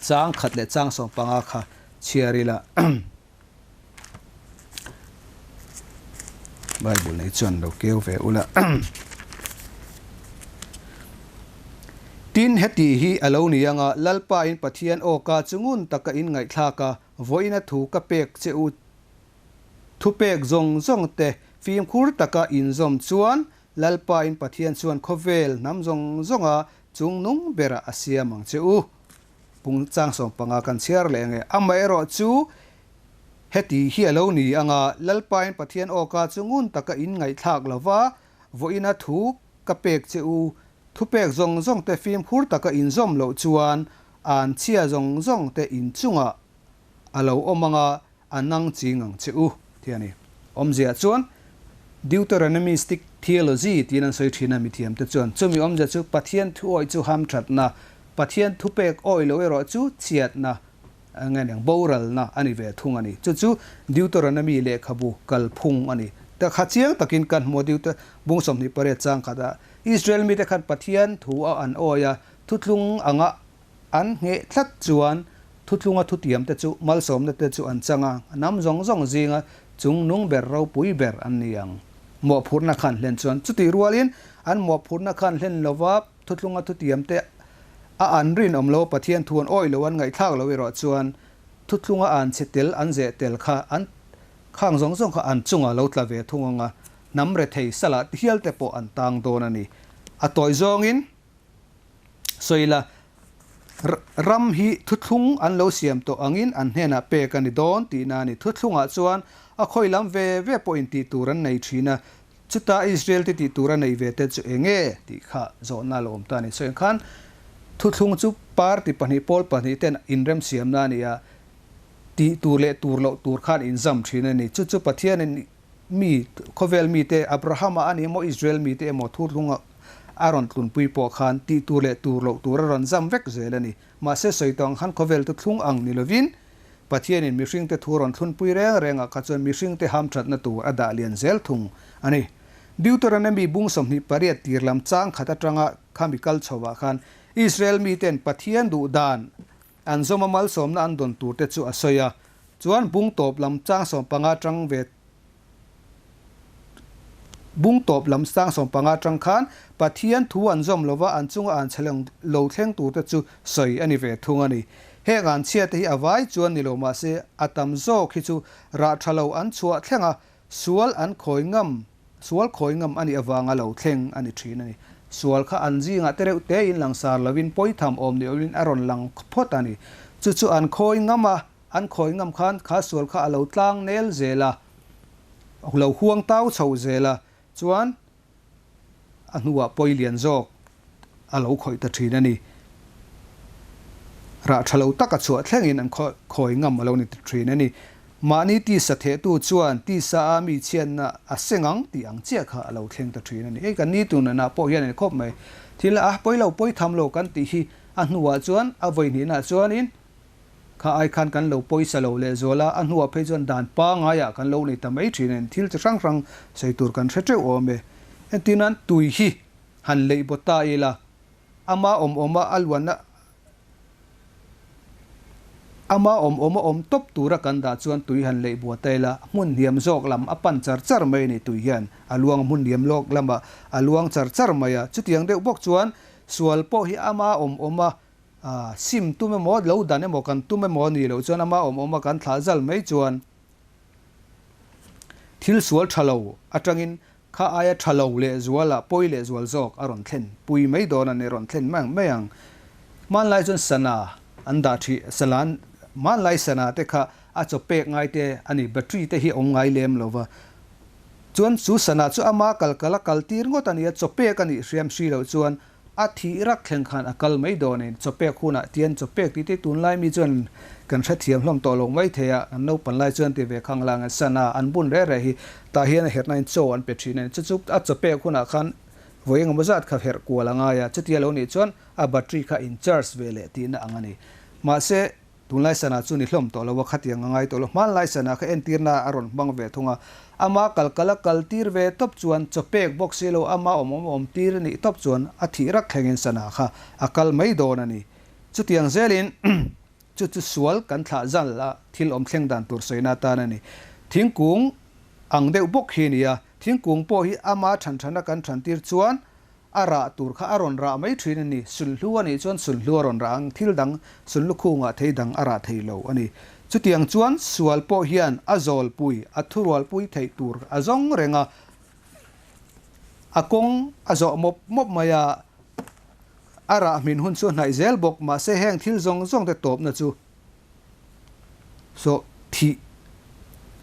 Chang khat leh chang 15 kha chhiar ila. Bible nei chuan lo keu ve ula. Tin, heti hi a lo ni anga, Lalpa in Pathian awka chu ngun taka in ngaihthlak a, vawiina thu ka pek che u thupek zawng zawng te fimkhur taka inzawm chuan Lalpa in Pathian chuan khawvel hnam zawng zawnga chungnung berah a siam ang che u. Pung chang 15 kan chhiar leh ange. Amaherawh chu heti hi a lo ni anga, Lalpa in Pathian awka chu ngun taka in ngaihthlak lova, vawiina thu ka pek che u, thupek zawng zawng te fimkhur taka in zawm loh chuan an chhia zawng zawng te in chungah a lo awm anga, a nang ching ang che u, tih a ni. Awmzia chuan Deuteronomistic theology tiin an sawi thin a, mithiamte chuan chumi awmzia chu Pathian thu awih chu hamthatna, Pathian thupek awih lo erawh chu chhiatna, nge niang, boralna a ni ve thung a ni. Chu chu Deuteronomy lehkhabu kalphung a ni. Ta kha chiang takin kan hmu a, Deuter bung 28 chang khatah Israel mite khan Pathian thu a an awih a, thutlung anga An ngheh tlat chuan thutlunga thutiamte chu malsawmnate chu an chang a, hnam zawng zawng zinga chung nung ber ropui ber an ni ang. Mawhphurhna khan hlen chuan chutih rualin an mawhphurhna khan hlen lova thutlunga thutiamte a an rinawm lo, Pathian thu an awih lo, an ngaihthlak lo erawh chuan thutlunga an chhe tel, an zeh tel kha an khang zawng zawng kha an chungah lo tla ve thung ang a, hnam rethei salah hialte pawh an tang dawn a ni. A tawi zawngin. Sawi la, ram hi thuthlung an lo siam tawh angin an hnenah pek a ni dawn tihna a ni. Thuthlungah chuan a khawi lam ve ve pawhin tih tur an nei thin a, chuta Israel te tih tur a neih ve te chu eng nge tih kha zawhna a lo awm ta a ni. Sawi ang khan thuthlung chu party pahnih pawl pahnih ten inremsiamna a ni a, tih tur leh tur loh tur khan inzam thin a ni. Chu chu Pathianin mi, khawvel mite, Abrahama a ni emaw Israel mite emaw thuthlunga a rawn tlunpui pawh khan tih tur leh tur loh tur a rawn zam vek zel a ni. Mahse sawi tawh ang khan khawvel chu thlung ang ni lovin Pathianin mihringte thu rawn thlunpui reng rengah kha chuan mihringte hamthatna tur a dah lian zel thung a ni. Deuteronomy bung 28 tir lam chang khat atanga khami kal chhovah khan Israel miten Pathian duh dan an zawma malsawmna an dawn tur te chu a sawi a, chuan bung tawp lam chang 15 tang ve Bung tawp lam sang 15 tang khan Pathian thu an zawm lova an chunga an chhe lo thleng tur te chu sawi a ni ve thung a ni. Heng an chhia te hi a vai chuan ni lo mahse a tam zawk hi chu rah tha lo an chhuah thleng a, sual an khawi ngam, sual khawi ngam a nih avanga lo thleng a ni thin a ni. Sual kha an zingah te reuh te in langsar lovin pawitham awm ni awmin a rawn lang phawt a ni. Chu chu an khawi ngam a, An khawi ngam khan kha sual kha a lo tlang nel zel a, lo huang tau chho zel a, chuan a hnuah pawi lian zawk a lo khawih ta thin a ni. Rah tha lo taka chhuah thlengin an khawi ngam a lo ni ta thin a ni. Mahni tisa thehtu chuan tisa a mi chhiatna a seng ang tih ang chiah kha a lo thleng ta thin a ni. Hei kan ni tun anah pawh hian a ni khawp mai. Thil a pawi lo pawi tham lo kan tih hi a hnuah chuan a vawi hnihnaah chuanin Kha ai khan kan lo pawisa lo leh zual a, a hnuah phei chuan dan pangaiah kan lo nei ta mai thin a ni. Thil chi hrang hrang sawi tur kan hre teuh awm e. Entir nan tui hi han leih baw ta ila, ama awm awma a luanna ama awm awma awm tawp tura kan dah chuan tui han leih bua ta ila, hmun hniam zawk lam a pan char char mai a ni. Tui hian a luang hmun hniam lawk lamah a luang char char mai a. Chutiang deuh bawk chuan sual pawh hi ama awm awma A, sim tum emaw, lo dan emaw kan tum emaw a nih loh chuan ama awm awma kan thlah zal mai chuan thil sual tha lo atangin kha aia tha lo leh zuala pawi leh zual zawk a rawn thlen pui mai dawn a ni, rawn thlen mai mai ang. Hmanlai chuan sana an dah thih, salan hmanlai sana te kha a chaw pek ngai te a ni, battery te hi a awm ngai lem lo va, chuan chu sana chu ama kal kal a kal tir ngawt a ni a, chaw pek a nih hriam si loh chuan A thih rak thleng khan a kal mai dawn in chawpek hunah tian chawpek tih te tunlai mi chuan kan hrethiam hlawm tawh lo mai thei a, an naupan lai chuan ti ve khang lang an san a, an bun reh reh hi tah hian a herhna in chaw an pe thin a ni. Chu chu a chawpek hunah khan vawi engemaw zat kha herh kual a ngai a, chutia lo nih chuan a battery kha in charge ve leh tihna ang a ni. Mahse. Tunlai sana chu ni hlawm tawh lo a, khatiang a ngai tawh lo. Hmanlai sana kha entirna a rawn hmang ve thung a, ama kal kal a kal tir ve tawp chuan chaw pek bawk si lo, ama awm awm awm tir a nih tawp chuan a thih rak thlengin sana kha a kal mai dawn a ni. Chutiang zelin Chu chu sual kan thlah zal a, thil awm thleng dan tur sawina atan a ni. Thingkung ang deuh bawk hi a ni a, thingkung pawh hi ama than thana kan than tir chuan a rah tur kha a rawn rah mai thin a ni. Sulhlu a nih chuan sulhlu a rawn rah ang, thil dang sulhlu khungah thei dang a rah thei lo a ni. Chutiang chuan sual pawh hian a zawlpui, a thurualpui theih tur a zawng reng a, a kawng a zawh mawp mawp mai a, a rah hmin hun chu a hnaih zel bawk. Mahse heng thil zawng zawng te tawpna chu saw thih,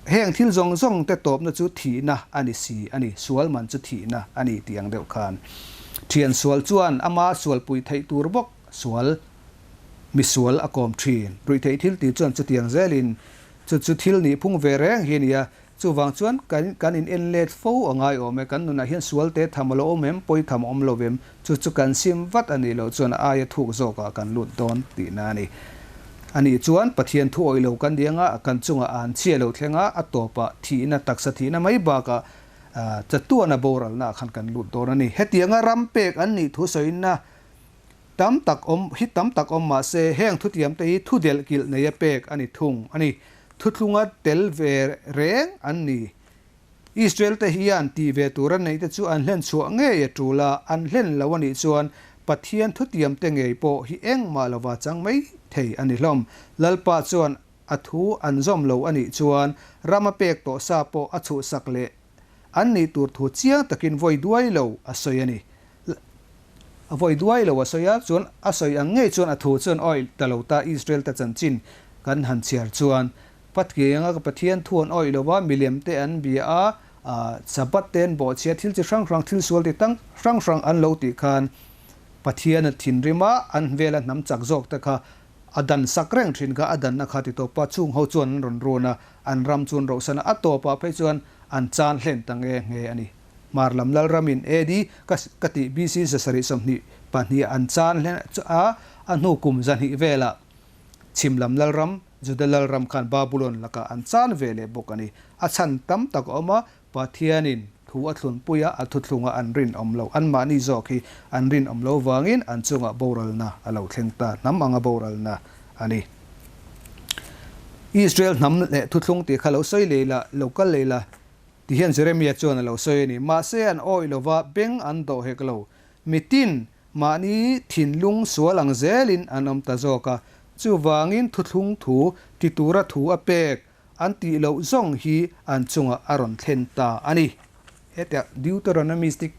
heng thil zawng zawng te tawpna chu thihna a ni si a ni, sual man chu thihna a ni tih ang deuh khan thian sual chuan ama sualpui theih tur bawk sual misual a kawm thin. Ruihtheih thil tih chuan chutiang zelin chu chu thil nih phung ve reng hi a ni a, Chuvang chuan kan kan in en let fo a ngai awm e, kan nunah hian sual te tham a lo awm em, pawi tham a awm lo vem, chu chu kan sim vat a nih loh chuan a aia thuk zawkah kan lut dawn tihna a ni. A nih chuan Pathian thu awih lo kan diang a, kan chungah a an chhia lo thleng a, a tawpah thihna, taksa thihna mai bakah chatuana boralna ah khan kan lut dawn a ni. Hetianga ram pek an nih thu sawina tam tak awm hi tam tak awm mah se heng thutiamte hi thu delh kilh neia pek a ni thung a ni. Thuthlunga tel ve reng an ni. Israel te hian tih ve tur a neih te chu an hlen chhuah ngei a tul a, an hlen lo a nih chuan Pathian thutiam te ngei pawh hi engmah lova chang mai thei a ni hlawm. Lalpa chuan a thu an zawm lo a nih chuan ram a pek tawh sa pawh a chhuhsak leh an nih tur thu chiang takin vawi duai lo a sawi a ni. A vawi duai lo a sawi a, chuan a sawi ang ngei chuan a thu chuan awih ta lo ta Israel te chanchin kan han chhiar chuan Pathianga ka Pathian thu an awih lo va, milem te an bia a, Sabbath te an bawhchhia, thil chi hrang hrang, thil sual ti tang hrang hrang an lo tih khan Pathian a thinrim a, an vela hnam chak zawk te kha a dan sak reng thin kha, a danna kha ti tawp a, chung ho chuan an rawn run a, an ram chu an rohsan a, a tawpah phei chuan an chan hlen ta nge nge a ni. Hmar lam Lalramin AD ka ka tih BC 722 an chan hlen a, a hnu kum zahnih velah chhim lam Lalram, Juda Lalram khan Babulon lakah an chan ve leh bawk a ni. A chhan tam tak a awm a, Pathianin thu a thlunpui a, a thuthlunga an rinawm lo, anmahni zawk hi an rinawm lo vangin an chungah boralna a lo thleng ta, hnam anga boralna a ni. Israel hnam leh thuthlung tih kha lo sawi leh ila, lo kal leh ila, Ti hian Jeremia chuan a lo sawi a ni. Mahse an awih lova beng an dawh hek lo. Mitin mahni thinlung sual ang zelin an awm ta zawk a. Chuvangin thuthlung thu ti tura thu a pek an tih loh zawng hi an chungah a rawn thlen ta a ni. Hetiang Deuteronomistic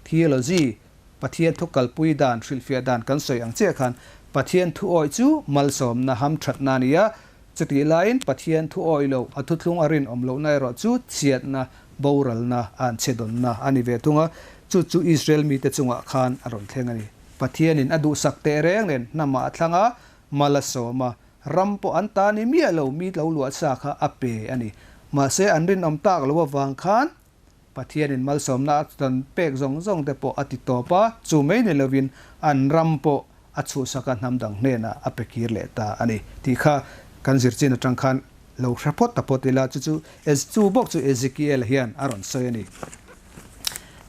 theology, Pathian thu kalpui dan, hrilhfiah dan kan sawi ang chiah khan Pathian thu awih chu malsawmna hamthatna a ni a, Chutih laiin Pathian thu awih loh, a thuthlung a rinawm lohna erawh chu chhiatna, boralna, a an chhedawnna a ni ve thung a, chu chu Israel mite chungah khan a rawn thleng a ni. Pathianin a duhsak teh reng nen hnamah a thlang a, mal a sawm a, ram pawh an ta ni miah lo mi lo luah sa kha a pe a ni. Mahse an rinawm tak loh avang khan Pathianin malsawmna a tan pek zawng zawng te pawh a ti tawp a, chu mai ni lovin an ram pawh a chhuhsak a hnam dang hnenah a pe kir leh ta a ni tih kha kan zirchin atang khan lo hre phawt ta phawt ila, chu chu chu bawk chu Ezekiel hian a rawn sawi a ni.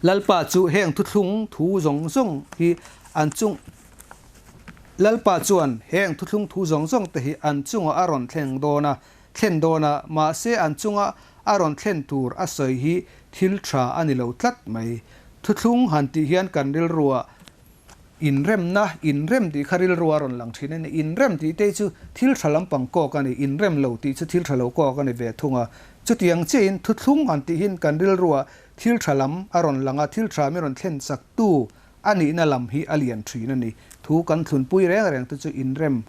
Lalpa chu heng thuthlung thu zawng zawng hi an chung Lalpa chuan heng thuthlung thu zawng zawng te hi an chungah a rawn thleng dawn a, thlen dawn a, mahse an chunga a rawn thlen tur a sawi hi thil tha a ni lo tlat mai. Thuthlung han tih hian kan rilruah inremna, inrem tih kha rilrua rawn lang thin a ni. Inrem tih te chu thil tha lampang kawk a ni, inrem lo tih chu thil tha lo kawk a ni ve thung a. Chutiang chiahin thuthlung han tih hian kan rilruah thil tha lam a rawn lang a, thil tha mi rawn thlen chak tu A nihna lam hi a lian thin a ni. Thu kan thlunpui reng reng te chu inrem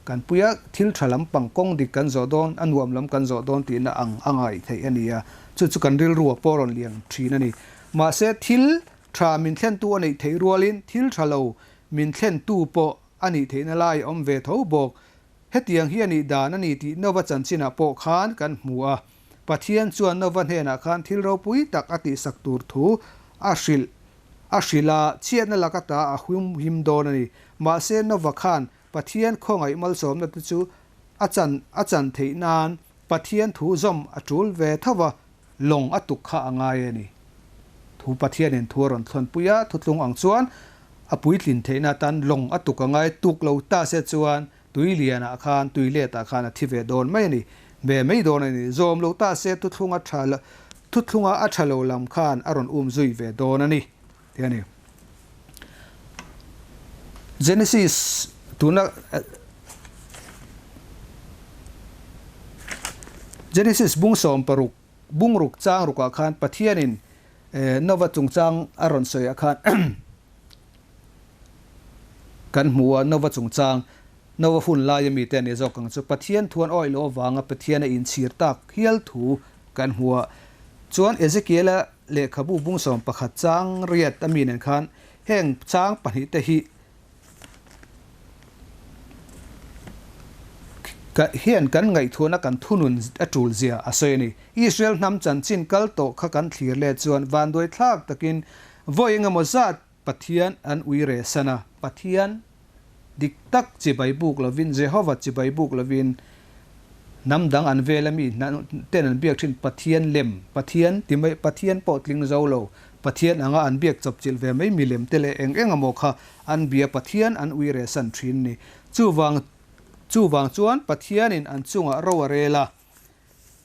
kan pui a, thil tha lampang kawng dik kan zawh dawn, a nuam lam kan zawh dawn tihna ang a ngaih theih a ni a, chu chu kan rilru a pawh rawn lian thin a ni. Mahse, thil tha min thlentu a neih theih rualin thil tha lo min thlentu pawh a nih theihna lai a awm ve tho bawk. Hetiang hi a nih dan a ni tih Nova chanchinah pawh khan kan hmu a. Pathian chuan Nova hnenah khan thil ropui tak a tihsak tur thu a hrilh A hrilh a, chhiatna lak ata a hum him dawn a ni. Mahse, Nova khan Pathian khawngaih malsawmna te chu a chan a chan theih nan Pathian thu zawm a tul ve tho va, lawng a tuk kha a ngai a ni. Thu Pathianin thu a rawn thlawnpui a, thutlung ang chuan a puitlin theihna atan lawng a tuk a ngai tuk lo ta se chuan Tui lianah khan, tui letah khan a thi ve dawn mai a ni. Ve mai dawn a ni. Zawm lo ta se thuthlunga tha thuthlunga a tha lo lam khan a rawn um zui ve dawn a ni tih a ni. Genesis tuna Genesis bung 16 bung ruk chang rukah khan Pathianin Nova chungchang a rawn sawi ah khan kan hmu a, Nova chungchang, Nova hun laia mite a ni zawk ang chu, Pathian thuan awih loh avanga Pathian a inchhir tak hial thu kan hmu a. Chuan Ezekiela lehkhabu bung 11 chang riat a mi nen khan heng chang pahnihte hi hian kan ngaihtuahna kan thunun a tul zia a sawi a ni. Israel hnam chanchin kal tawh kha kan thlir let chuan vanduaithlak takin vawi engemaw zat Pathian an ui re san a, Pathian dik tak chibai buk lovin, Jehova chibai buk lovin, hnam dang an vel a mi ten an biak thin Pathian lem, Pathian ti mai, Pathian pawh tling zo lo, Pathian anga an biak chawpchilh ve mai milem te leh eng eng emaw kha an bia Pathian an ui re san thin ni. Chuvang chuvang chuan Pathianin an chungah ro a rel a,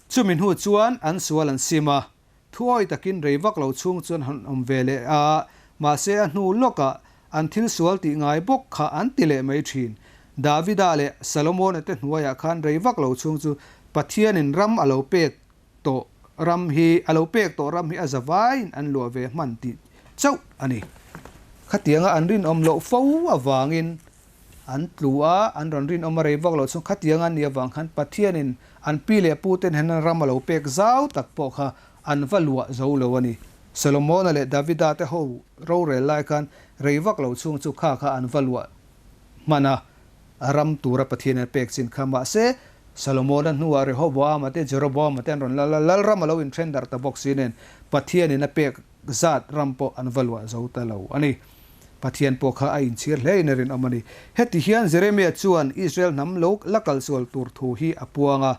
chumi hnu chuan an sual an sim a, Thuawi takin rei vak lo chhung chuan han awm ve leh a, mahse a hnu lawkah an thil sual tih ngai bawk kha an ti leh mai thin. Davida leh Salomona te hnuaiah khan rei vak lo chhung chu Pathianin ram a lo pek tawh ram hi a lo pek tawh ram hi a zavaiin an luah ve hman tih chauh a ni. Khatianga an rinawm loh fo avangin An tlu a, an rawn rinawm a rei vak loh chuan khatiang an nih avang khan Pathianin an pi leh pu ten hian an ram a lo pek zau tak pawh kha an va luah zo lo a ni. Solomona leh Davida te ho rorel lai khan rei vak lo chhung chu kha kha an va luah hman a, a ram tura Pathianin a pek chin kha. Mahse, Solomona hnuah Rehoboama te Jeroboama te an rawn lal a, lalram a lo inthen darh ta bawk si nen Pathianin a pek zat ram pawh an va luah zo ta lo a ni. Pathian pawh kha a inchhir hle in a rinawm a ni. Heti hian Jeremia chuan Israel hnam lo la kal sual tur thu hi a puang a.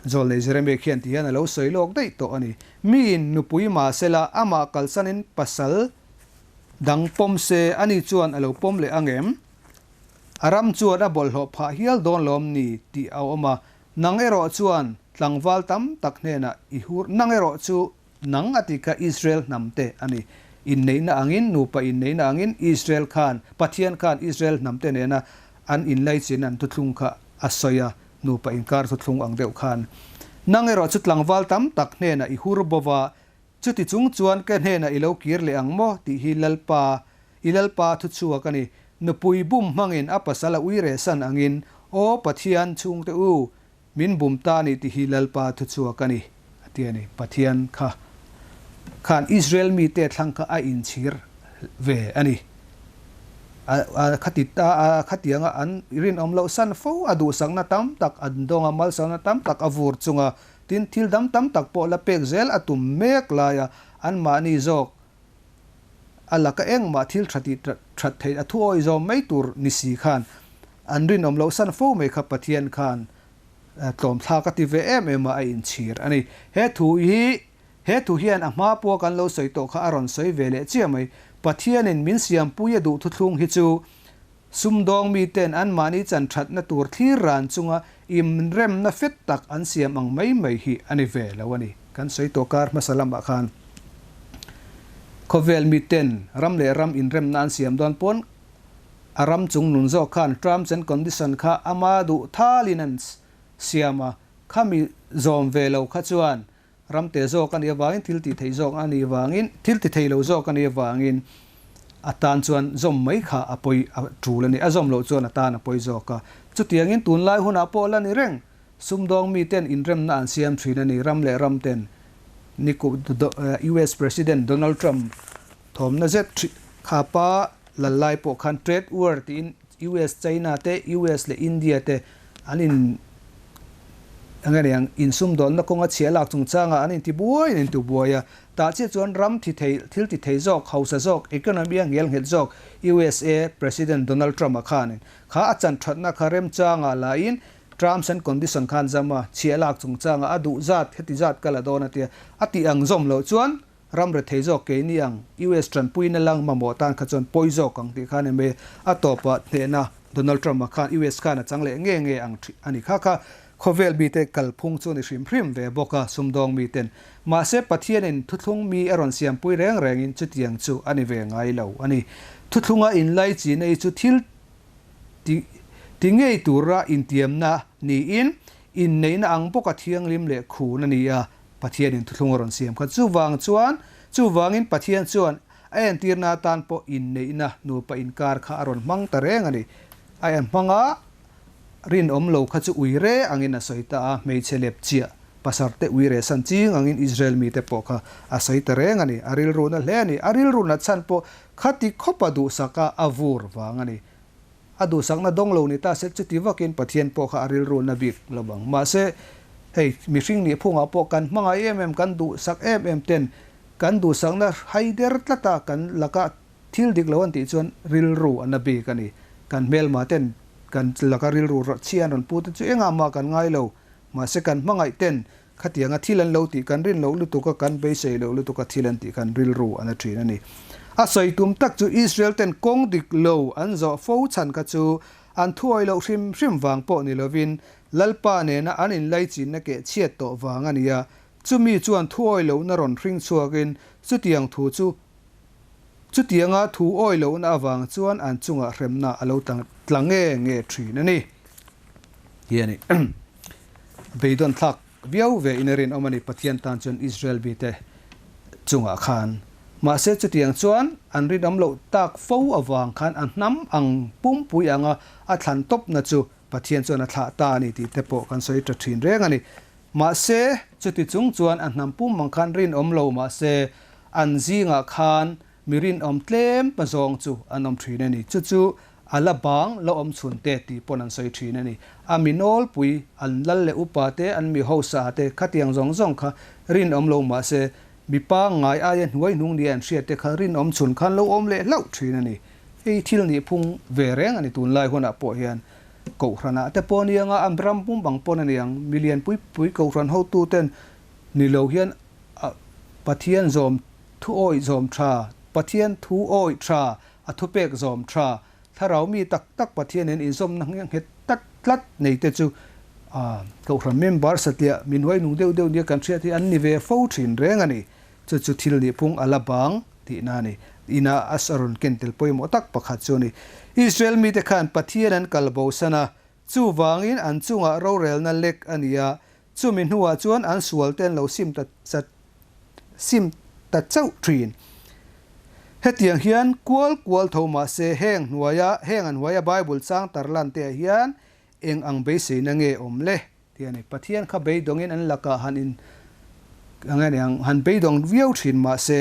Zawlnei Jeremia khian ti hian a lo sawi lawk daih tawh a ni. Miin nupui mahsela amah kalsanin pasal dang pawm se ani chuan a lo pawm leh ang em? A ram chuan a bawlhhlawh phah hial dawn lawm ni tih a awm a. Nang erawh chuan tlangval tam tak hnenah i hur, nang erawh chu nang a ti kha Israel hnam te a ni. Inneihna angin, nupa inneihna angin Israel khan, Pathian khan Israel hnam te nena an inlaichin an thuthlung kha a sawi a, nupa inkar thuthlung ang deuh khan. Nang erawh chu tlangval tam tak hnenah i hur bo va, chuti chung chuan ka hnenah i lo kir leh ang maw tih hi Lalpa, i Lalpa thuchhuak a ni. Nupui bum hmangin a pasal a ui rehsan angin, Aw Pathian chhungte u, Min bum ta ni tih hi Lalpa thuchhuak a ni, a ti a ni. Pathian kha khan Israel mite thlang kha a inchhir ve a ni. A khati ta a, khatianga an rinawm loh san fo, a duhsakna tam tak an dawng a, malsawmna tam tak a vur chunga, tin thil dam tam tak pawh la pek zel a tum mek laia anmahni zawk a laka engmah thil tha tih that theih a thuawi zawm mai tur ni si khan an rinawm loh san fo mai kha Pathian khan tlawmthlak a ti ve em em a, a inchhir a ni. He thu hi he thu hian a hma pawha kan lo sawi tawh kha a rawn sawi ve leh chiah mai. Pathianin min siampui a duh thuthlung hi chu sumdawng miten anmahni chan thatna tur thlir ran chunga imremna fet tak an siam ang mai mai hi a ni ve lo a ni. Kan sawi tawh kar hmasa lamah khan khawvel miten ram leh ram inremna an siam dawn pawn a ram chung nun zawk khan terms and condition kha ama duh thalin an siam a, khami zawm ve lo kha chuan ram te zawk a nih avangin thil ti thei zawk a nih avangin thil ti thei lo zawk a nih avangin a tan chuan zawm mai kha a pawi a tul a ni, a zawm loh chuan a tan a pawi zawk a. Chutiangin tunlai hunah pawh la ni reng, sumdawng miten inremna an siam thin a ni, ram leh ram ten nikum US President Donald Trump thawmna zet khapa lal lai pawh khan trade war tiin US China te US leh India te an in eng nge ang insumdawnna kawnga chhia lak chungchangah an inti buai an intu buai a, tah chiah chuan ram thi thei thil ti thei zawk hausa zawk economy a ngel nghet zawk USA President Donald Trump a khanin kha a chan thatna kha remchangah lahin terms and condition khan zam a chhia lak chungchangah a duh zat heti zat kal a dawn a tia a tih ang zawm loh chuan Ram rethei zawk keini ang US tanpuina lang mamawh tan kha chuan pawi zawk ang tih khan emae a tawpah hnehna Donald Trump-a khan US khan a chang leh nge nge ang a ni kha kha khawvel mite kalphung chu a ni hrim hrim ve bawk a, sumdawng miten. Mahse Pathianin thuthlung mi a rawn siampui reng rengin chutiang chu a ni ve ngai lo a ni. Thuthlunga inlaichina hi chu thil ti ti ngei tura intiamna niin inneihna ang bawka thianghlim leh khun a ni a, Pathianin thuthlung a rawn siam kha. Chuvang chuan, chuvangin Pathian chuan a entirna atan pawh inneihna nupa inkar kha a rawn hmang ta reng a ni. A en hmang a, rinawm lo kha chu ui re angin a sawi ta a, hmeichhe lep chiah pasar te ui re san ching angin Israel mite pawh kha a sawi ta reng a ni. A rilruna hle a ni. A rilruna chhan pawh khati khawpa duhsaka a vur vang a ni. A duhsakna dawng lo ni ta se chuti vakin Pathian pawh kha a rilruna bik lo bang. Mahse, hei mihring nih phungah pawh kan hmangaih em em, kan duhsak em em ten kan duhsakna hai der tlata kan laka thil dik lo an tih chuan rilru a na bik a ni. Kan hmelma ten kan laka rilru chhia an rawn pu te chu engah mah kan ngai lo. Mahse kan hmangaih ten Khatianga thil an lo tih kan rin loh lutuk a, kan beisei loh lutuk a thil an tih khan rilru an a thin a ni. A sawi tum tak chu Israel ten kawng dik lo an zawh fo chhan kha chu an thuawi loh hrim hrim vang pawh ni lovin Lalpa nena an inlaichinna keh chhiat tawh vang a ni a, chumi chuan thuawi lohna rawn hring chhuakin chutiang thu chu chutianga thu awi lohna avang chuan an chungah hremna a lo tla nge nge thin a ni. Hi a ni. Beidawn thlak viau ve in a rinawm a ni Pathian tan chuan Israel mite chungah khan. Mahse chutiang chuan an rinawm loh tak fo avang khan a hnam ang pumpui anga a thlan tawpna chu Pathian chuan a thlah ta a ni tih te pawh kan sawi ta thin reng a ni. Mahse chuti chung chuan a hnam pum ang khan rinawm lo mahse an zingah khan mi rinawm tlem pazawng chu an awm thin a ni. Chu chu A la bang la awm chhun te tih pawn an sawi thin a ni. A mi nawlpui, an lal leh upa te, an mi hausa te khatiang zawng zawng kha rinawm lo mah se, mi pangngai aia hnuai hnung nia an hriat te kha rinawm chhun khan lo awm leh hlauh thin a ni. Hei thil nih phung ve reng a ni tunlai hunah pawh hian Kohhranah te pawh aniang a, an ram pum ang pawn aniang, milian pui pui Kohhran hotu ten ni lo hian a Pathian zawm thu awih zawm tha, Pathian thu awih tha A thupek zawm tha, thlarau mi tak tak Pathianin inzawmna nghet tlat tlat nei te chu Kohhran member satliah min huai nung deuh deuh nia kan hriat hi an ni ve fo thin reng a ni. Chu chu thil nih phung a la bang tihna a ni. Ina a rawn ken tel pawimawh tak pakhat chu a ni. Israel mite khan Pathian an kal bosan a, chuvangin an chungah rorelna lek a ni a, chumi hnuah chuan an sual te an lo sim ta sim ta chauh thin. Hetiang hian kual kual tho mah se heng hnuaia heng an hnuaia Bible chang tarlan te ah hian eng ang beiseina nge awm le tih a ni. Pathian kha beidawngin an lakah han in ang nge niang han beidawng viau thin mah se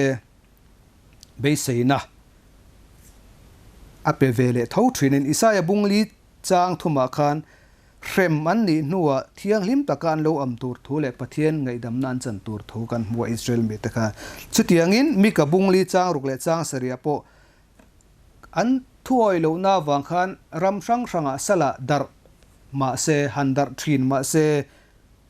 beiseina a pe ve leh tho thinin Isaia bungli chang thumah khan Hrem an nih hnuah thianghlim taka an lo am tur thu leh Pathian ngaihdamna an chan tur thu kan hmu a Israel mite khan. Chutiangin Mika bungli chang ruk leh chang sarih ah pawh an thuawi lohna avang khan ram hrang hrangah salah darh mah se, han darh thin mah se,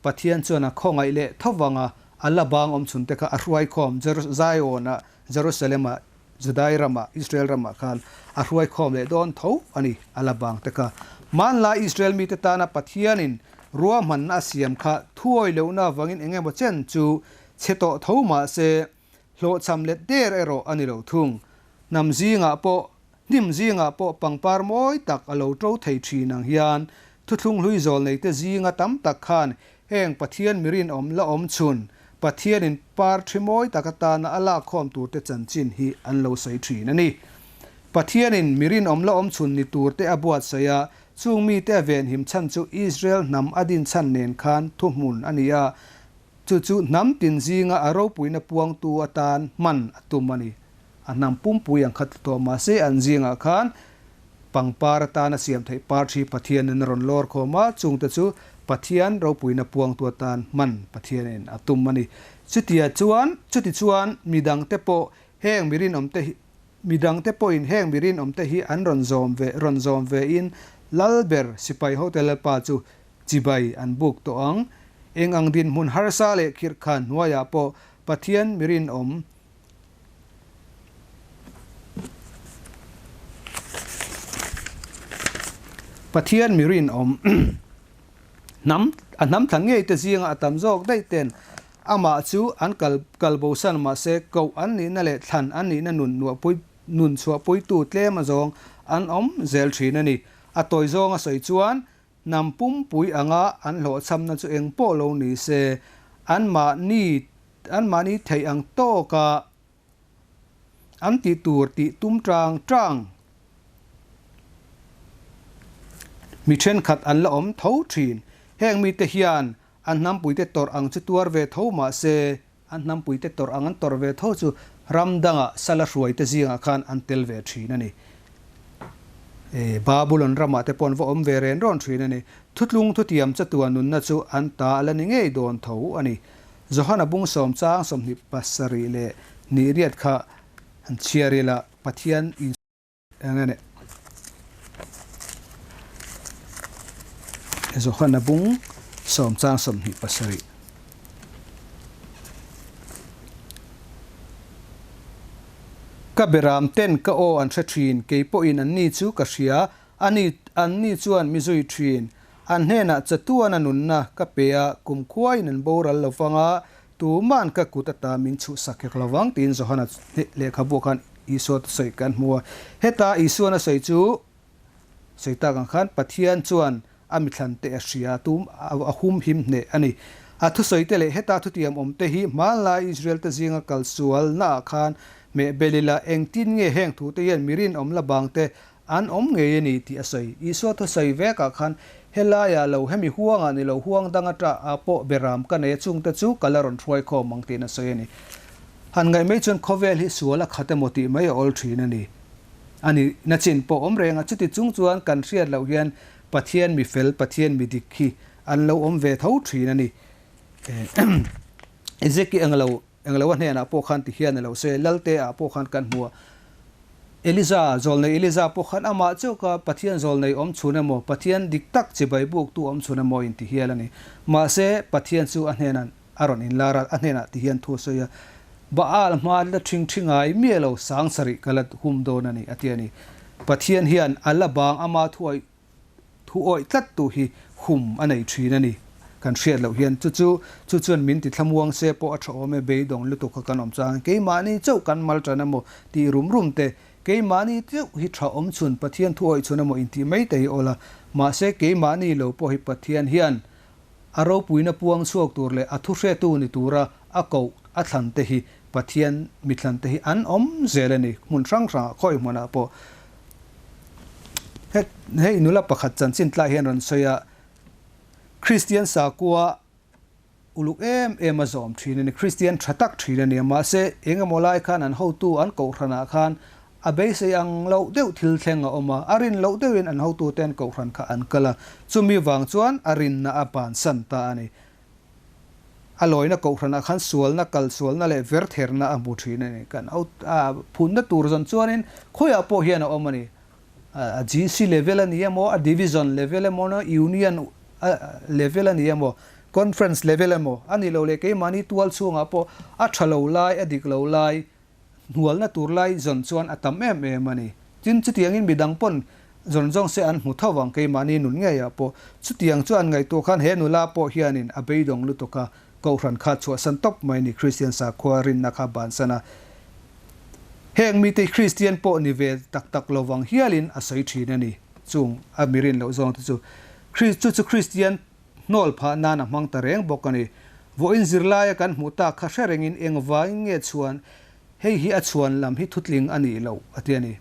Pathian chuan a khawngaih leh thovang a, a la bang awm chhun te kha a hruaikhawm Zion-ah, Jerusalem-ah Judai ramah, Israel ramah khan a hruai khawm leh dawn tho a ni, a la bang te kha. Hmanlai Israel mite tana Pathianin ruahmanna a siam kha thuawi lohna avangin eng emaw chen chu chhe tawh tho mah se, hlawhchham let der erawh a ni lo thung. Hnam zingah pawh, hnim zingah pawh pangpar mawi tak a lo to thei thin ang hian thuthlung hlui zawl neite zinga tam tak khan Heng Pathian mi rinawm la awm chhun, Pathianin par thi mawi tak atana a lakkhawm turte chanchin hi an lo sawi thin a ni. Pathianin mi rinawm la awm chhun ni turte a buatsaih a, chung mite a venhim chhan chu Israel hnam a din chhan nen khan thuhmun a ni a, chu chu hnam tin zinga a ropuina puangtu atan hman a tum a ni. A hnam pumpui ang kha tlu tawh mahse an zingah khan Pangpar atana siam theih par thi Pathianin a rawn lawr khawm a, chungte chu Pathian ropuina puangtu atan hman Pathianin a tum a ni. Chutia chuan, chuti chuan midangte pawh heng mi rinawmte hi, midangte pawhin heng mi rinawmte hi an rawn zawm ve, rawn zawm vein Lalber sipai hote Lalpa chu chibai an buk tawh ang. Eng ang dinhmun harsa leh khirhkhan hnuaiah pawh Pathian mi rinawm, Pathian mi rinawm hnam a hnam thlan ngei te zinga a tam zawk daih ten amah chu an kal kal bosan mahse koh an nihna leh thlan an nihna nun nuahpui nun chhuahpuitu tlem azawng an awm zel thin a ni. A tawi zawnga sawi chuan hnam pumpui anga an hlawhchhamna chu eng pawh lo ni se anmahni anmahni theih ang tawka An tih tur tih tum tang tang mi thenkhat an la awm tho thin. Heng mite hian an hnampuite tawrh ang chu tuar ve tho mah se, an hnampuite tawrh ang an tawrh ve tho chu ram danga sala hruaite zingah khan an tel ve thin a ni. Babulon ramah te pawh an va awm ve ren rawn thin a ni. Thutlung thutiam chatuan nunna chu an ta a la ni ngei dawn tho a ni. Johana bung sawm chang 27 leh ni riat kha han chhiar ila Pathian in eng ane Johana bung sawm chang 27. Ka beram ten ka aw an hre thin, kei pawhin an ni chu ka hria, ani an ni chuan mi zui thin. An hnenah chatuan a nunna ka pe a, kumkhuain an boral lo vang a, tuma'n ka kut ata min chhuhsak hek lo vang, tiin Johana lehkhabu khan Isua te sawi kan hmu a. Heta Isuan a sawi chu sawi tak ang khan Pathian chuan a mithlan te a hria, tum a hum him hneh a ni. A thusawi te leh heta thutiam awm te hi hmanlai Israel te zinga kal sualnaah khan hmeh bel ila, engtin nge heng thu te hian mi rinawm la bang te An awm ngei a ni tih a sawi. Isua thusawi vekah khan, Helaiah lo, hemi huangah ni lo, huang dang ata ah pawh beram ka nei a, chungte chu ka la rawn hruai khawm ang tiin a sawi a ni. Han ngaih mai chuan khawvel hi sual a khat emaw tih mai a awl thin a ni. A ni, na chin pawh awm reng a, chuti chung chuan kan hriat loh hian Pathian mi fel, Pathian mi dik hi an lo awm ve tho thin a ni. Ezekiel englo Englo a hnenah pawh khan ti hian a lo sawi a, Lalte ah pawh khan kan hmu a. Eliza, zawlnei Eliza pawh khan amah chauka Pathian zawlnei awm chhun emaw, Pathian dik tak chibai buktu awm chhun emaw in ti hial a ni. Mahse, Pathian chu a hnenah a rawn inlar a, a hnenah ti hian thu a sawi a, Baal hma la ṭhing ṭhi ngai miah lo, sang sarih ka la hum dawn a ni, a ti a ni. Pathian hian a la bang ama thuai Thu awih tlat tu hi hum a nei thin a ni. Kan hriat loh hian chu chu chu chuan min ti thlamuang se pawh a tha awm e, beidawng lutuk kha kan awm chuang keimahni chauh kan mal tan emaw tih rum rum te, keimahni chauh hi tha awm chhun Pathian thu awih chhun emaw intih mai te hi awl a, mahse keimahni lo pawh hi Pathian hian a ropuina puang chhuak tur leh a thu hretu ni tura a koh a thlan te hi Pathian mithlan te hi an awm zel a ni, hmun hrang hrangah khawi hmunah pawh. Hei nula pakhat chanchin tlai hian rawn sawi a, Kristian sakua uluk em em a zawm thin a ni, Kristian tha tak thin a ni a, mahse eng emaw lai khan an hotu an kohhranah khan a beisei ang loh deuh thil thleng a awm a, a rin loh deuhin an hotute an kohhran kha an kal a, chumi vang chuan a rinna a bansan ta a ni. A lawina kohhranah khan sualna, kalsualna leh vertherna a hmu thin a ni. Kan phunna tur zawn chuanin khawiah pawh hian a awm a ni. A GC level a ni emaw, a division level emaw, union level a ni emaw, conference level emaw a ni lo leh keimahni tual chhungah pawh a tha lo lai, a dik lo lai, hnualna tur lai zawn chuan a tam em em a ni. Tin, chutiangin midang pawn zawn zawng se an hmu tho vang keimahni nun ngeiah pawh. Chutiang chu an ngaihtuah khan he nula pawh hianin a beidawng lutuk a, Kohhran kha chhuahsan tawp mai ni Kristian sakhua rinna kha bansan a. Heng mite Kristian pawh ni ve tak tak lo vang hialin a sawi thin a ni. Chung a mi rin loh zawng te chu chu chu Kristian hnawl phah nan a hmang ta reng bawk a ni. Vawiin zirlaia kan hmuh tak kha hre rengin engvangin nge chhuan hei hi a chhuan lam hi thutling a nih loh a ti a ni.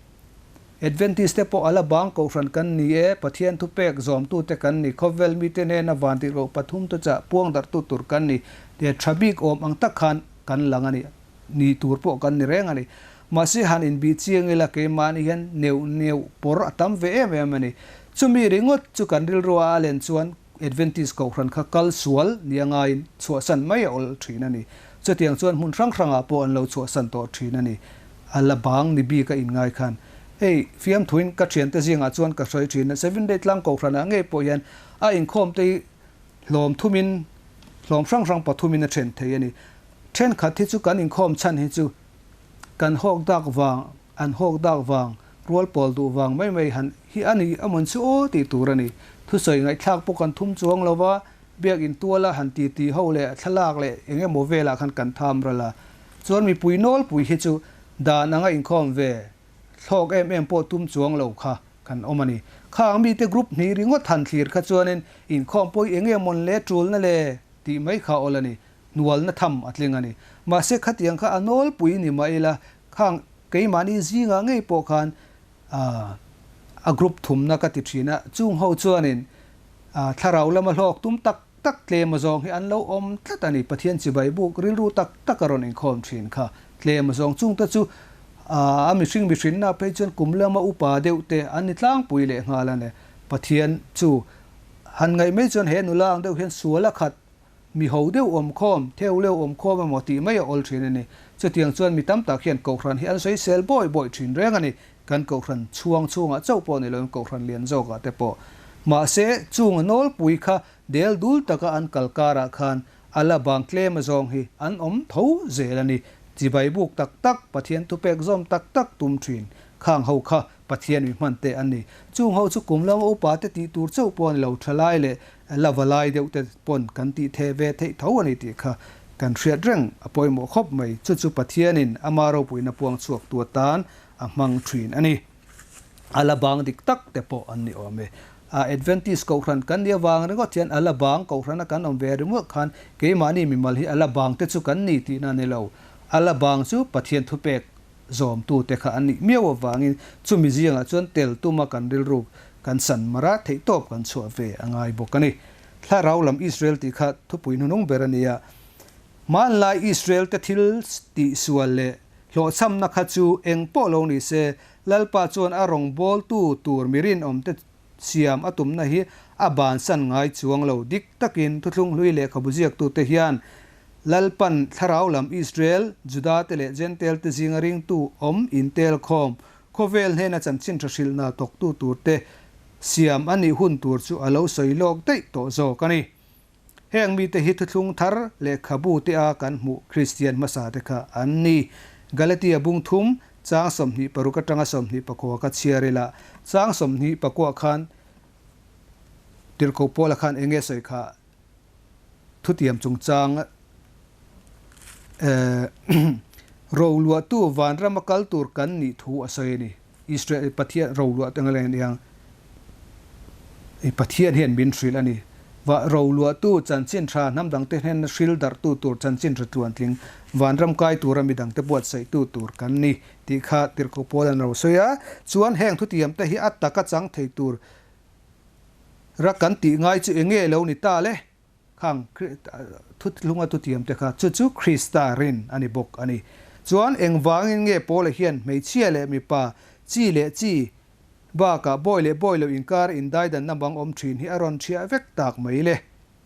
Adventist te pawh a la bang kohhran kan ni e, Pathian thupek zawmtute kan ni, khawvel mite hnena van tih roh pathum te chah puang darhtu tur kan ni, tia tha bik awm ang tak khan kan lang a ni, ni tur pawh kan ni reng a ni. Mahse han inbih chiang ila keimahni hian neuh neuh pawr a tam ve em em a ni. Chumi ringawt chu kan rilrua a len chuan Adventist kohhran kha kal sual nia ngaiin chhuahsan mai a awl thin a ni. Chutiang chuan hmun hrang hrangah pawh an lo chhuahsan tawh thin a ni. A la bang ni bik a inngai khan. Hei, fiamthuin ka thiante zingah chuan ka hruai thin a, Seven Day tlang kohhranah ngei pawh hian a inkhawm te hi hlawm thumin, hlawm hrang hrang pathumin a then thei a ni. Thenkhat hi chu kan inkhawm chhan hi chu kan hawk dak vang, an hawk dak vang. Rual pawl duh vang mai mai han hi a ni a mawn chu aw tih tur a ni. Thusawi ngaihthlak pawh kan thum chuang lo va, biakinn tuala han titi ho leh thlalak leh eng emaw velah khan kan tham ral a. Chuan mipui nawlpui hi chu dan anga inkhawm ve thlawk em em pawh tum chuang lo kha kan awm a ni. Khang mite group hnih ringawt han thlir kha chuanin inkhawm pawh eng nge mawn le tulna le tih mai kha awl a ni. Hnualna tham a tling a ni. Mahse khatiang kha a nawlpui ni mah ila khang keimahni zingah ngei pawh khan a group thumna ka ti thin a, chung ho chuanin thlarau lama hlawk tum tak tak tlem azawng hi an lo awm tlat a ni. Pathian chibai buk rilru tak tak a rawn inkhawm thin kha tlem azawng chungte chu a mihring mihrinna phei chuan kum lama upa deuh te an ni tlangpui leh nghal a ni. Pathian chu han ngaih mai chuan he nula ang deuh hian sual a khat Mi ho deuh awm khawm, theu leuh awm khawm emaw tih mai a awl thin a ni. Chutiang chuan mi tam tak hian Kohhran hi an sawisel bawi bawi thin reng a ni. Kan Kohhran chhuang chhungah chauh pawh ni loin Kohhran lian zawkah te pawh. Mahse, chung a nawlpui kha del dul taka an kal karah khan a la bang tlem azawng hi an awm tho zel a ni. Chibai buk tak tak, Pathian thupek zawm tak tak tum thin khang ho kha Pathian mi hman te an ni. Chung ho chu kum lama upa te tih tur chauh pawh a ni lo, thalai leh la va lai deuh te pawn kan tih theh ve theih tho a ni tih kha kan hriat reng a pawimawh khawp mai. Chu chu Pathianin ama ropuina puang chhuak tu atan a hmang thin a ni. A la bang dik tak te pawh an ni awm e. A Adventist Kohhran kan nih avang ringawt hian a la bang Kohhrana kan awm ve ringawt khan keimahni mimal hi a la bang te chu kan ni tihna a ni lo. A la bang chu Pathian thupek zawmtute kha an nih miau avangin chumi zingah chuan tel tuma kan rilru kan san mar a, theihtawp kan chhuah ve a ngai bawk a ni. Thlarau lam Israel tih kha thupui hnunung ber a ni a. Hmanlai Israel te thil tihsual leh hlawhchhamna kha chu eng pawh lo ni se, Lalpa chuan a rawngbawltu tur mi rinawmte siam a tumna hi a bansan ngai chuang lo. Dik takin thuthlung hlui lehkhabu ziaktute hian Lalpan thlarau lam Israel, Juda te leh Jentail te zinga ringtu awm intel khawm, khawvel hnena chanchin tha hrilhna thawktu turte siam a nih hun tur chu a lo sawi lawk daih tawh zawk a ni. Heng mite hi thuthlung thar lehkhabu te a kan hmuh Kristian hmasa te kha an ni. Galatia bung thum, chang 26 atanga 24 ka chhiar ila, chang 24 khan Tirhkoh Paula khan eng nge sawi kha? Thutiam chungchang roluahtu vanrama kal tur kan nih thu a sawi a ni. Israel Pathian roluah te ngalen iang Pathian hian min hrilh a ni. Va roluahtu chanchin tha hnam dangte hnena hril darhtu tur chanchin tha tluantling vanram kai tura midangte buatsaihtu tur kan ni tih kha Tirhkoh Paul an ro sawi a. Chuan heng thutiam te hi a taka chang thei tur Ra kan tih ngai chu enge lo ni ta le? Khang Thuthlunga thutiam te kha chu chu Krista rin a ni bawk a ni. Chuan engvangin nge Paula hian hmeichhia leh mipa, chi leh chi bakah bawi leh bawi lo inkar indaidanna bang awm thin hi a rawn thiah vek tak mai le?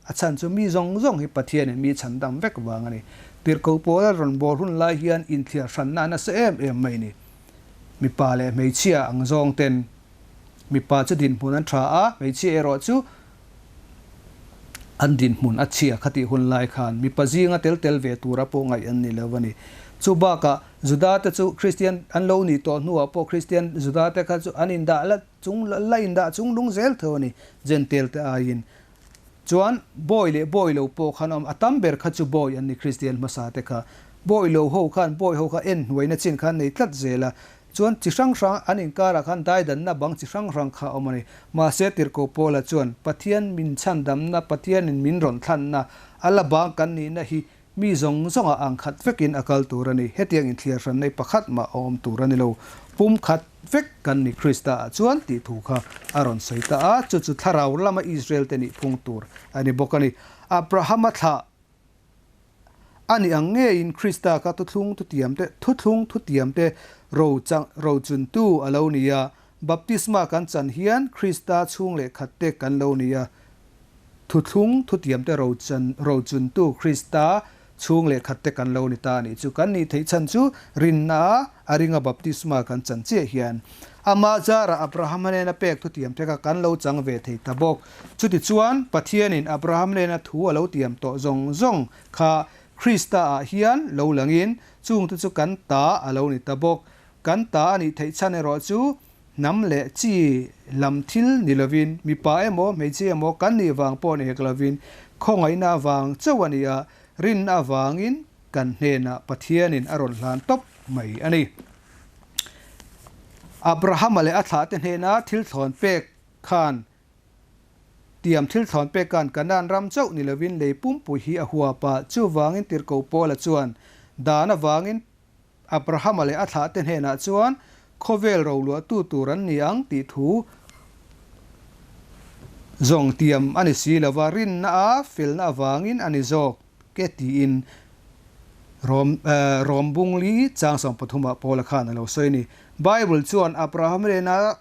A chhan chu mi zawng zawng hi Pathianin mi chhan dam vek vang a ni. Tirhkoh Paula rawn bawr hun lai hian inthiar hranna a nasa em em mai ni. Mipa leh hmeichhia ang zawng ten mipa chu dinhmun an tha a, hmeichhia erawh chu an dinhmun a chhia khatih hun lai khan mipa zinga tel tel ve tura pawh ngaih an ni lo a ni. Chu bakah Juda te chu Kristian an lo nih tawh hnuah pawh Kristian Juda te kha chu an indah la chung la indah chung lung zel tho a ni Jentail te aiin. Chuan bawi leh bawi lo pawh khan awm, a tam ber kha chu bawi an ni Kristian hmasa te kha. Bawi lo ho khan bawi ho kha en hnuaina chin khan nei tlat zel a. Chuan chi hrang hrang an inkarah khan daidanna bang chi hrang hrang kha a awm a ni. Mahse Tirhkoh Paula chuan Pathian min chhandamna, Pathianin min rawn thlanna, a la bang kan nihna hi Mi zawng zawngah ang khat vekin a kal tur a ni. Hetiang inthiar hran nei pakhat mah a awm tur a ni lo. Pum khat vek kan ni Krista ah chuan tih thu kha a rawn sawi ta a, chu chu thlarau lama Israel te nih phung tur a ni bawk a ni. Abrahama thlah a ni ang ngeiin Krista kha thuthlung thutiam te thuthlung thutiam te ro chang ro chuntu a lo ni a, Baptisma kan chan hian Krista chhung leh khat te kan lo ni a, Thuthlung thutiamte rochan rochuntu Krista chhung leh khatte kan lo ni ta a nih chu. Kan nih theih chhan chu rinna a a ringa baptisma kan chan chiah hian Amah zarah Abraham hnena pek thutiamte kha kan lo chang ve thei ta bawk. Chutichuan, Pathianin Abraham hnena thu a lo tiam tawh zawng zawng kha Krista ah hian lo langin chungte chu kan ta a lo ni ta bawk. Kan ta a nih theih chhan erawh chu. Hnam leh chi lam thil ni lovin, mipa emaw hmeichhia emaw kan nih vang pawh ni hek lovin, khawngaihna avang chauh a ni a, rinna avangin kan hnenah Pathianin a rawn hlan tawp mai a ni. Abrahama leh a thlahte hnena thil thlawn pek khan Tiam thil thlawn peka'n Kanaan ram chauh ni lovin lei pumpui hi a huap a, chuvangin tirhkoh Paula chuan dan avangin Abrahama leh a thlahte hnenah chuan khawvel roluahtu tur an ni ang tih thu zawng tiam a ni si lova, rinna a felna avangin a ni zawk ke tiin Rom Rom bungli chang 13 ah Paula khan a lo sawi a ni. Bible chuan Abraham rena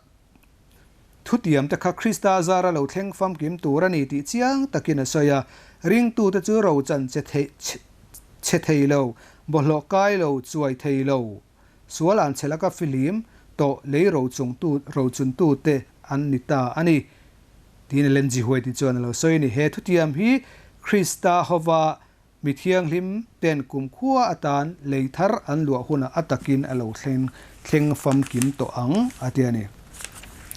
Thutiam te kha Krista zara lo thleng famkim tur a ni tih chiang takin a sawi a, ringtute chu rochan che thei chhe thei lo, bawlhhlawh kai lo, chuai thei lo, sual an che laka fihlim tawh lei rochungtu rochuntute an ni ta a ni tiin Ellen G. White chuan a lo sawi a ni. He thutiam hi Krista hova Mi thianghlim ten kumkhua atan lei thar an luah hunah a takin a lo thleng thleng famkim tawh ang, a ti a ni.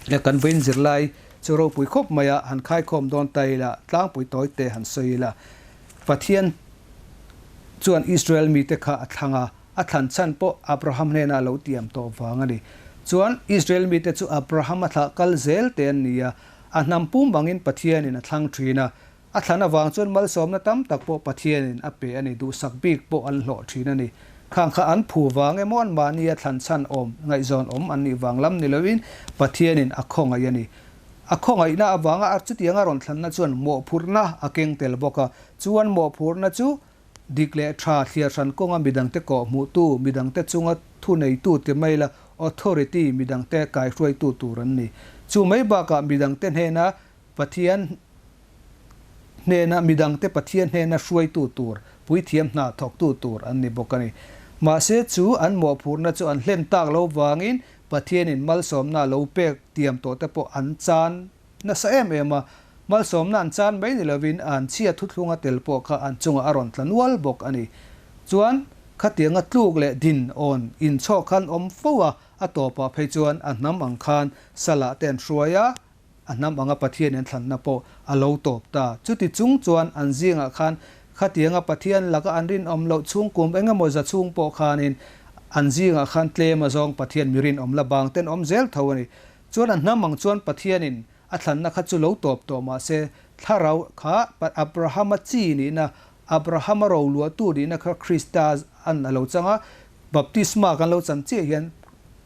Le kan vawiin zirlai chu ropui khawp mai a, han khaikhawm dawn ta ila, tlangpui tawi te han sawi ila. Pathian chuan Israel mite kha a thlang a, a thlan chhan pawh Abraham hnenah a lo tiam tawh vang a ni. Chuan Israel mite chu Abraham a thlah kal zel te an ni a, a hnam pum angin Pathianin a thlang thin a, A thlan avang chuan malsawmna tam tak pawh Pathianin a pe a ni, duhsak bik pawh an hlawh thin a ni. Khang kha an phu vang emaw an mahnia thlan chhan awm, ngaihzawn awm an nih vang lam ni loin Pathianin a khawngaih a ni. A khawngaihna avanga a chutianga rawn thlanna chuan mawhphurhna a keng tel bawk a, chuan mawhphurhna chu dik leh tha thliar hran kawnga midangte kawhhmuhtu, midangte chunga thuneitu ti mai la authority midangte kaihruaitu tur an ni. Chu mai bakah midangte hnena Pathian hnena midangte Pathian hnena hruaitu tur, puithiam hna thawktu tur an ni bawk a ni. Mahse chu an mawhphurhna chu an hlen tak lo vangin Pathianin malsawmna lo pek tiam tawhte pawh an chan nasa em em a. Malsawmna an chan mai ni lovin an chhia thuthlunga tel pawh kha an chungah a rawn tla nual bawk a ni. Chuan khatianga tluk leh din awn inchhawk khan awm fo a, a tawpah phei chuan a hnam ang khan salah te an hruai a, A hnam anga Pathian in thlanna pawh a lo tawp ta. Chuti chung chuan an zingah khan khatianga Pathian laka an rinawm loh chhung kum engemaw za chhung pawh khanin an zingah khan tlem azawng Pathian mi rinawm la bang ten awm zel tho a ni. Chuan a hnam ang chuan Pathianin a thlanna kha chu lo tawp tawh mahse thlarau kha Abrahama chi nihna, Abrahama roluahtu nihna kha Krista an a lo chang a, Baptisma kan lo chan chiah hian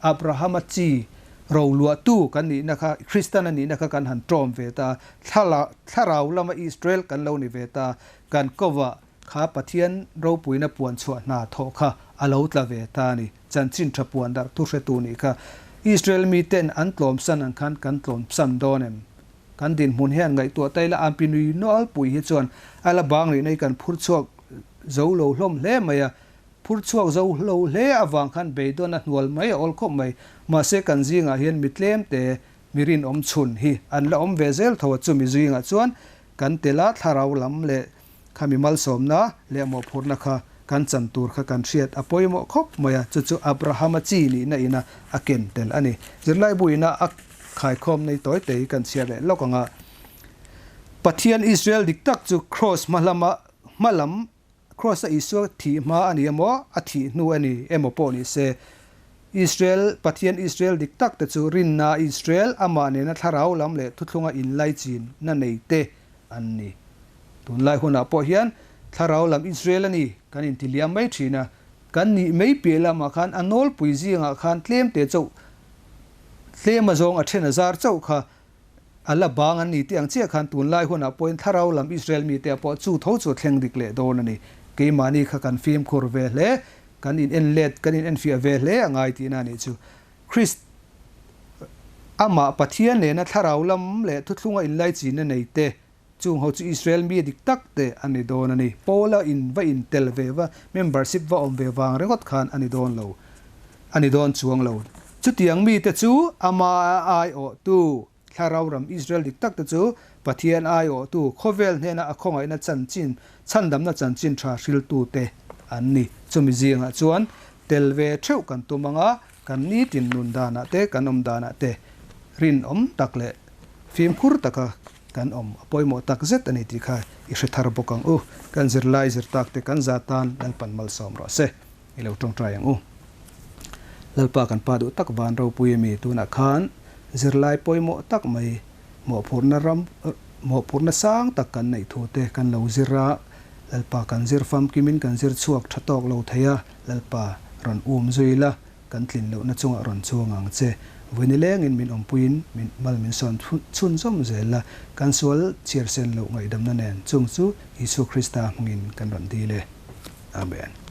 Abrahama chi roluahtu kan nihna kha, Kristan a nihna kha kan han ṭawm ve ta, thlarau lama Israel kan lo ni ve ta, kan kovah kha Pathian ropuina puan chhuah hna thawh kha a lo tla ve ta a ni. Chanchin ṭha puan darh thu hretu nih kha Israel miten an tlawmsan ang khan kan tlawmsan dawn em? Kan dinhmun hian ngaihtuah ta ila an pi nui nawlpui hi chuan a la bang rihna hi kan phur chhuak zo lo hlawm hle mai a, Phur chhuak zo hlo hle avang khan beidawn a hnual mai a awl khawp mai. Mahse kan zingah hian mi tlem te, mi rinawm chhun hi an la awm ve zel tho a, chumi zingah chuan kan tel a, thlarau lam leh kha mi malsawmna leh mawhphurhna kha kan chan tur kha kan hriat a pawimawh khawp mai a, chu chu Abrahama chi nihna ina a ken tel a ni. Zirlaibu ina a khaikhawm nei tawi te hi kan chhiar leh lawk ang a, Pathian Israel dik tak chu Kraws hmalama hmalam Kraws-a Isua thih hma a ni emaw, a thih hnu a ni emaw pawh ni se, Israel, Pathian Israel dik tak te chu rinna Israel, amah nena thlarau lam leh thuthlunga inlaichinna nei te an ni. Tunlai hunah pawh hian thlarau lam Israel a ni kan inti liam mai thin a, kan nih mai piah lamah khan a nawlpui zingah khan tlemte chauh, tlem azawng a then a zar chauh kha A la bang an ni tih ang chiah khan tunlai hunah pawhin thlarau lam Israel mite ah pawh chu tho chu a thleng dik leh dawn a ni. Keimahni kha kan fimkhur ve hle, kan in en let, kan in enfiah ve hle a ngai tihna a nih chu. Christ amah Pathian nena thlarau lam leh thuthlunga inlaichinna nei te, chung ho chu Israel mi dik tak te a ni dawn a ni. Paula in va in tel ve va, membership va awm ve vang ringawt khan a ni dawn lo. A ni dawn chuang lo. Chutiang mite chu ama aiawhtu, Thlarau ram Israel dik takte chu Pathian aiawhtu, khawvel hnena a khawngaihna chanchin, chhandamna chanchin tha hriltute an ni. Chumi zingah chuan tel ve theuh kan tum ang a, Kan nitin nun danah te, kan awm danah te rinawm tak leh fimkhur taka kan awm a pawimawh tak zet a ni tih kha i hre thar bawk ang u. Kan zirlai zirtak te kan za tan Lalpan malsawm rawh se. I lo tawngtai ang u. Lalpa kan pa duh tak van ropui a mi tunah khan zirlai pawimawh tak mai mawhphurhna ram mawhphurhna sang tak kan neih thu te kan lo zir a, Lalpa kan zir famkimin kan zir chhuak tha tawk lo thei a, Lalpa rawn um zui la, kan tlin lohna chungah rawn chuang ang che. Vawi lengin min awmpuiin min mal min sawn chhunzawm zel la, kan sual chhiar sen loh ngaihdamna nen chung chu Isua Krista hmangin kan rawn dil e. Amen.